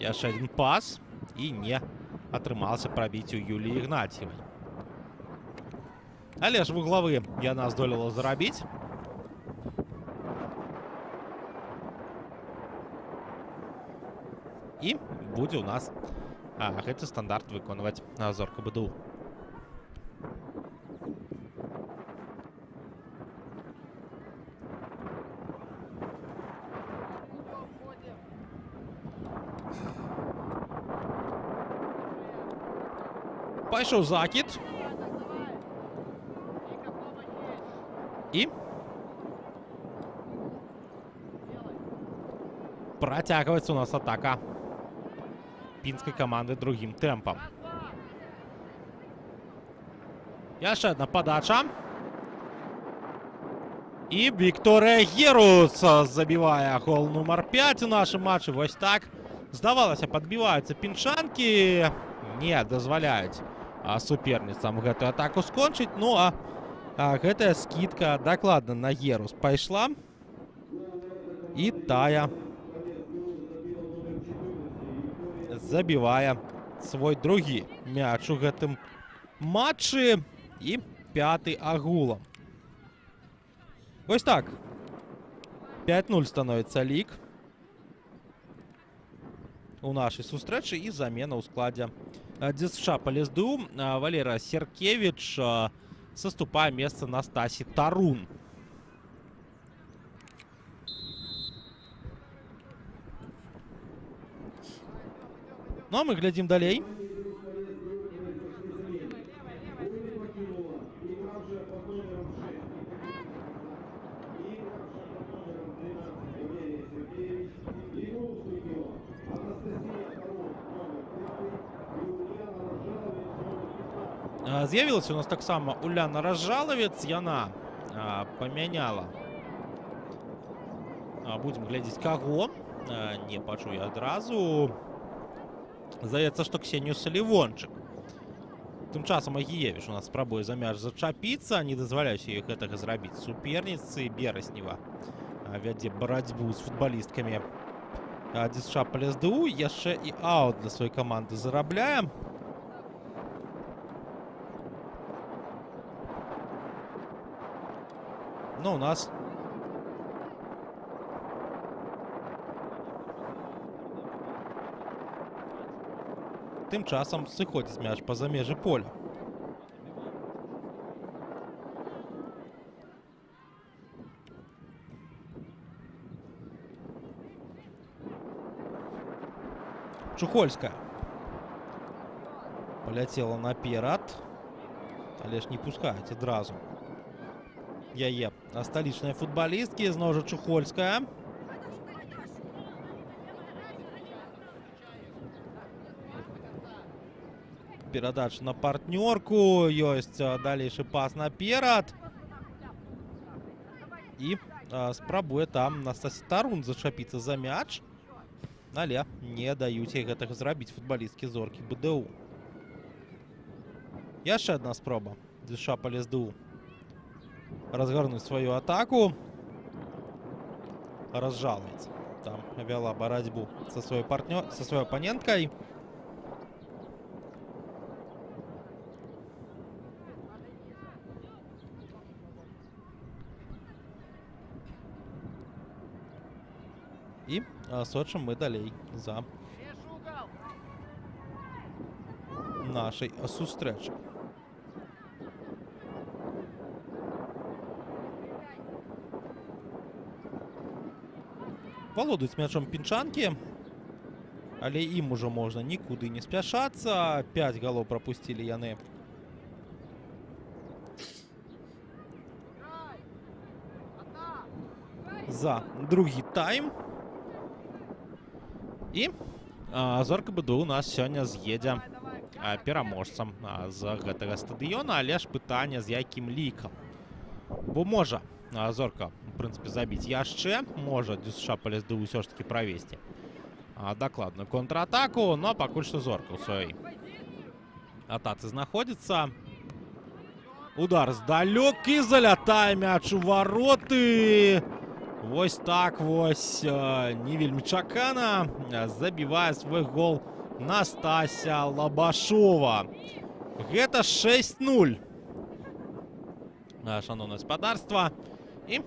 Яшчэ адзін пас і не атрымалася прабіць у Юліі Ігнацьевай. Але ж вуглавы яна здолела зарабіць. І будзе ў нас гэты стандарт выконваць Зорка БДУ. Пайшоў закід. І працягваецца у нас атака пінскай каманды другім тэмпам. Яшчэ одна падача. І Вікторыя Герус забівае гол нумар 5 у нашым матчы. Вось так. Здавалася, падбіваюцца пінчанкі. Не дазваляюць суперніцам гэтую атаку скончыць. Ну а гэтая скідка дакладна на Герус пайшла. І тая забівае свой другі мяч у гэтым матчы і пяты агулам. Вось так. 5-0 становіцца лік у нашай сустрэчы і замена ў складзе ДЮСШ ПалесДУ. Валера Серкевич саступае месца Настасі Тарун. Ну а мы глядзім далей. З'явілася у нас таксама Уляна Разжалавец. Яна памяняла. Будзем глядзець каго. Не пачую адразу. Здаецца, што Ксенію Салівончык. Тым часам Агіевіч у нас спрабуе за мяч зачапіцца. Не дазваляюць ёй гэтага зрабіць суперніцы. Бераснева вядзе барацьбу з футбалісткамі ДЮСШ ПалесДУ. Яшчэ і аут для сваёй каманды зарабляе. Но у нас тым часам сыходзіць мяч па-за межы поля. Чухольская паляцела наперад, але ж не пускаюць адразу яе сталічныя футбалісткі. Зноў жа Чухольская. Перадача на партнёрку. Ёсць далейшы пас наперад. І спрабуе там Настасія Тарун зачапіцца за мяч. Але не даюць ёй гэтага зрабіць футбалісткі Зоркі БДУ. Яшчэ адна спроба ДЮСШ ПалесДУ разгарнуць сваю атаку. Разжалавец там вяла барацьбу со сваёй со сваёй апаненткай. І сочым мы далей за нашай сустрэчай. Валодаюць мячом пінчанкі, але ім ужо можна нікуды не спяшацца. 5 галоў прапусцілі яны. За другі тайм. І Зорка БДУ у нас сёння з'едзе пераможцам з гэтага стадыёна, але ж пытанне, з якім лікам. Бо можа Зорка, у прынцыпе, забіць яшчэ, можа ДЮСШ ПалесДУ ўсё ж такі правесці дакладную контратаку, но пакуль што Зорка ў сваёй атацы знаходзіцца. Удар здалёк і залятае мяч у вароты. Вось так вось, не вельмі чакана, забівае свой гол Настася Лабашова. Гэта 6-0. Шаноўнае спадарства. І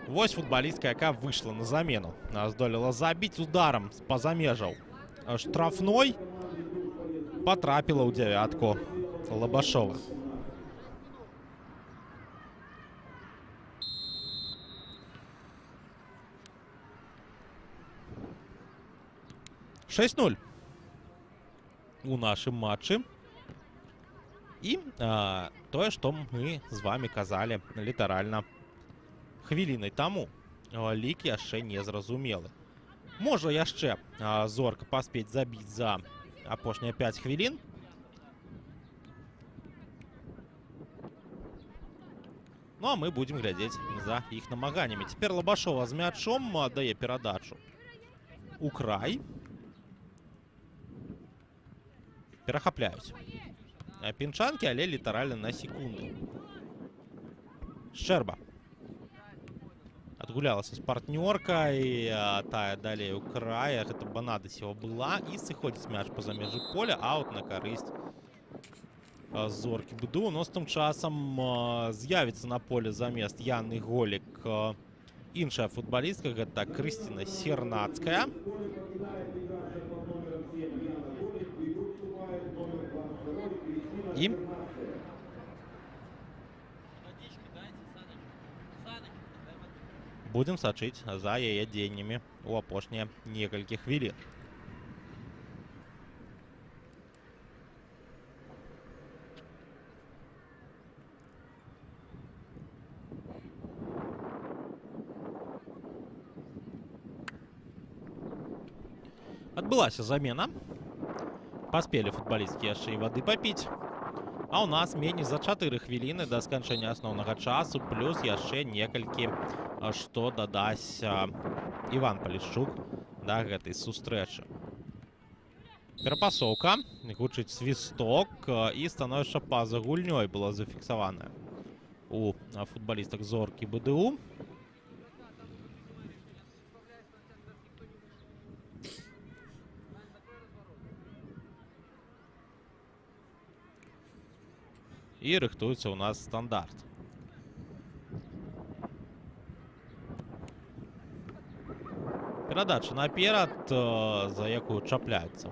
вось футбалістка, якая выйшла на замену, здолела забіць ударам з-па-за межаў штрафной, патрапіла ў дзявятку Лабашова. 6-0 у нашым матчы. І тое, што мы з вами казалі літаральна хвілінай таму. Лік яшчэ не зразумелы. Можа яшчэ Зорка паспець забіць за апошнія 5 хвілін. Ну а мы будзем глядзець за іх намаганнямі. Цяпер Лабашова з мячом дае перадачу у край. Перахапляюць пінчанкі, але літаральна на секунду. Шчэрба адгулялася з партнёркай, тая далей у край, гэта Банадысева была, і сыходзіць мяч па-за межы поля, аут на карысць Зоркі БДУ. Но з тым часам з'явіцца на поле замест Яны Голік іншая футбалістка, гэта Крысціна Сернацкая. І будзем сачыць за яе дзеяннямі ў апошнія некалькі хвілін. Адбылася замена. Паспелі футбалісткі яшчэ і вады папіць. А ў нас меней за 4 хвіліны да сканчэння асноўнага часу, плюс яшчэ некалькі, што дадасць Іван Палішчук да гэтай сустрэчы. Перапасоўка, гучыць свісток, і становішча па-за гульнёй было зафіксаванае у футбалістак Зоркі БДУ. І рыхтуецца ў нас стандарт. Перадача наперад, за якую чапляюцца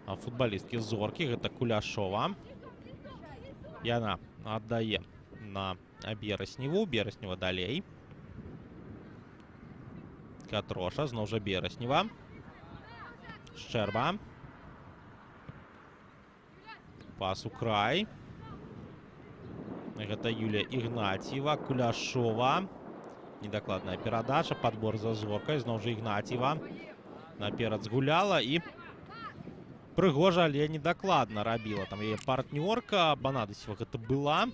футбалісткі Зоркі. Гэта Куляшова. Яна аддае на Берасневу. Бераснева далей. Катроша, зноў жа Бераснева. Шчэрба. Пас у край. Гэта Юлія Ігнатьева, Куляшова. Недакладная перадача, падбор за Зоркай. Зноў жа Ігнатьева наперад згуляла і прыгожа, але недакладна рабіла. Там яе партнёрка Банадысева гэта была.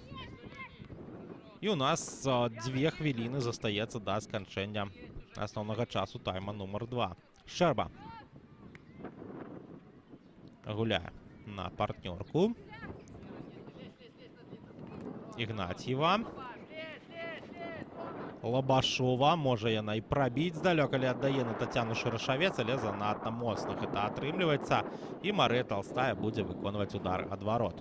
І у нас 2 хвіліны застаецца да сканчэння асноўнага часу тайма нумар 2. Шчэрба гуляе на партнёрку. Ігнатьева. Лабашова. Можа яна і прабіць здалёк, але аддае на Тацяну Шырашавец, але занадта моцна гэта атрымліваецца. І Марыя Толстая будзе выконваць удар ад варот.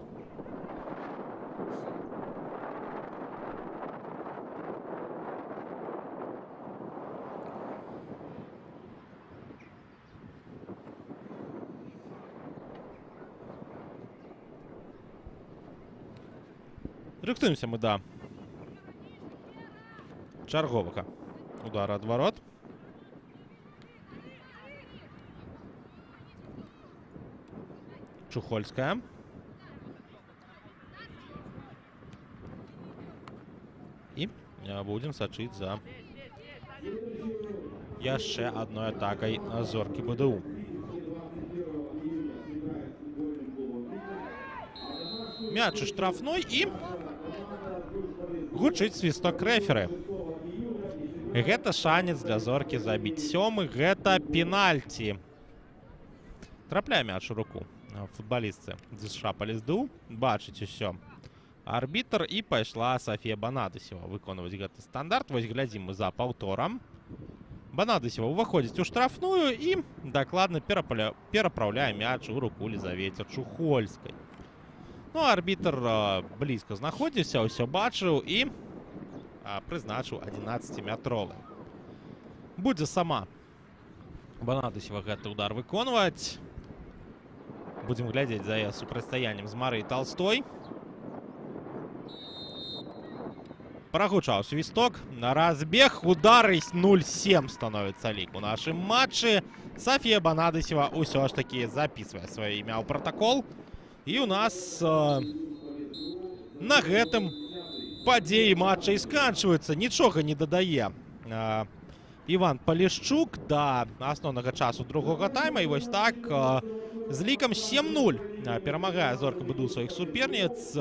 Рыхтуемся мы да чарговага удара ад варот. Чухольская. І будзем сачыць за яшчэ адной атакай Зоркі БДУ. Мяч у штрафной і гучыць свісток рэферы. Гэта шанец для Зоркі забіць сёмы. Гэта пенальці. Трапляе мяч у руку футбалістцы ДЮСШ ПалесДУ. Бачыць усё арбітр, і пайшла Сафія Банадысева выконваць гэты стандарт. Вось глядзім мы за паўторам. Банадысева ўваходзіць у штрафную і дакладна перапраўляе мяч у руку Лізавеце Чухольскай. Ну, арбітр блізка знаходзіўся, ўсё бачыў і прызначыў 11-метровы. Будзе сама Банадысева гэты удар выконваць. Будзем глядзець за яе супрацьстаяннем з Марыяй Толстой. Прагучаў свісток. На разбег. Удар і 0-7 становіцца лік у нашым матчы. Сафія Банадысева ўсё ж такі записывае сваё імя ў пратакол. І у нас на гэтым падзеі матча і сканчваюцца. Нічога не дадае Іван Палішчук да асноўнага часу другога тайма. І вось так з лікам 7-0 перамагае Зорка БДУ сваіх суперніц.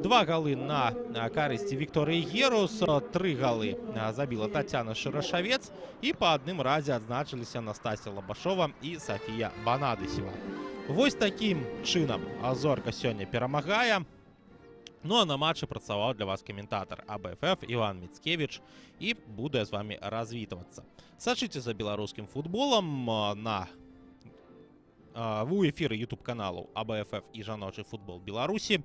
Два галы на карысці Вікторыі Герус, 3 галы забіла Тацяна Шырашавец, і па адным разе адзначыліся Настасья Лабашова і Сафія Банадысева. Вось такім чынам Зорка сёння перамагае. Ну а на матчы працаваў для вас каментатар АБФФ Іван Міцкевіч, і буду я з вами развітвацца. Сачыце за беларускім футболам на у эфіры YouTube каналу АБФФ і Жаночы футбол Беларусі.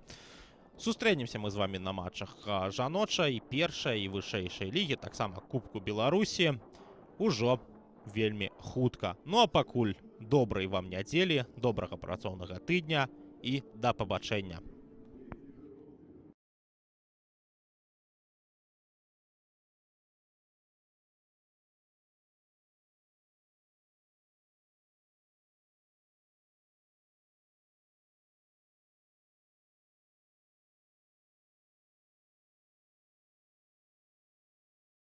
Сустрэнемся мы з вами на матчах жаночай, першай і вышэйшай лігі, таксама Кубку Беларусі ўжо вельмі хутка. Ну а пакуль добрай вам нядзелі, добрага працоўнага тыдня і да пабачэння.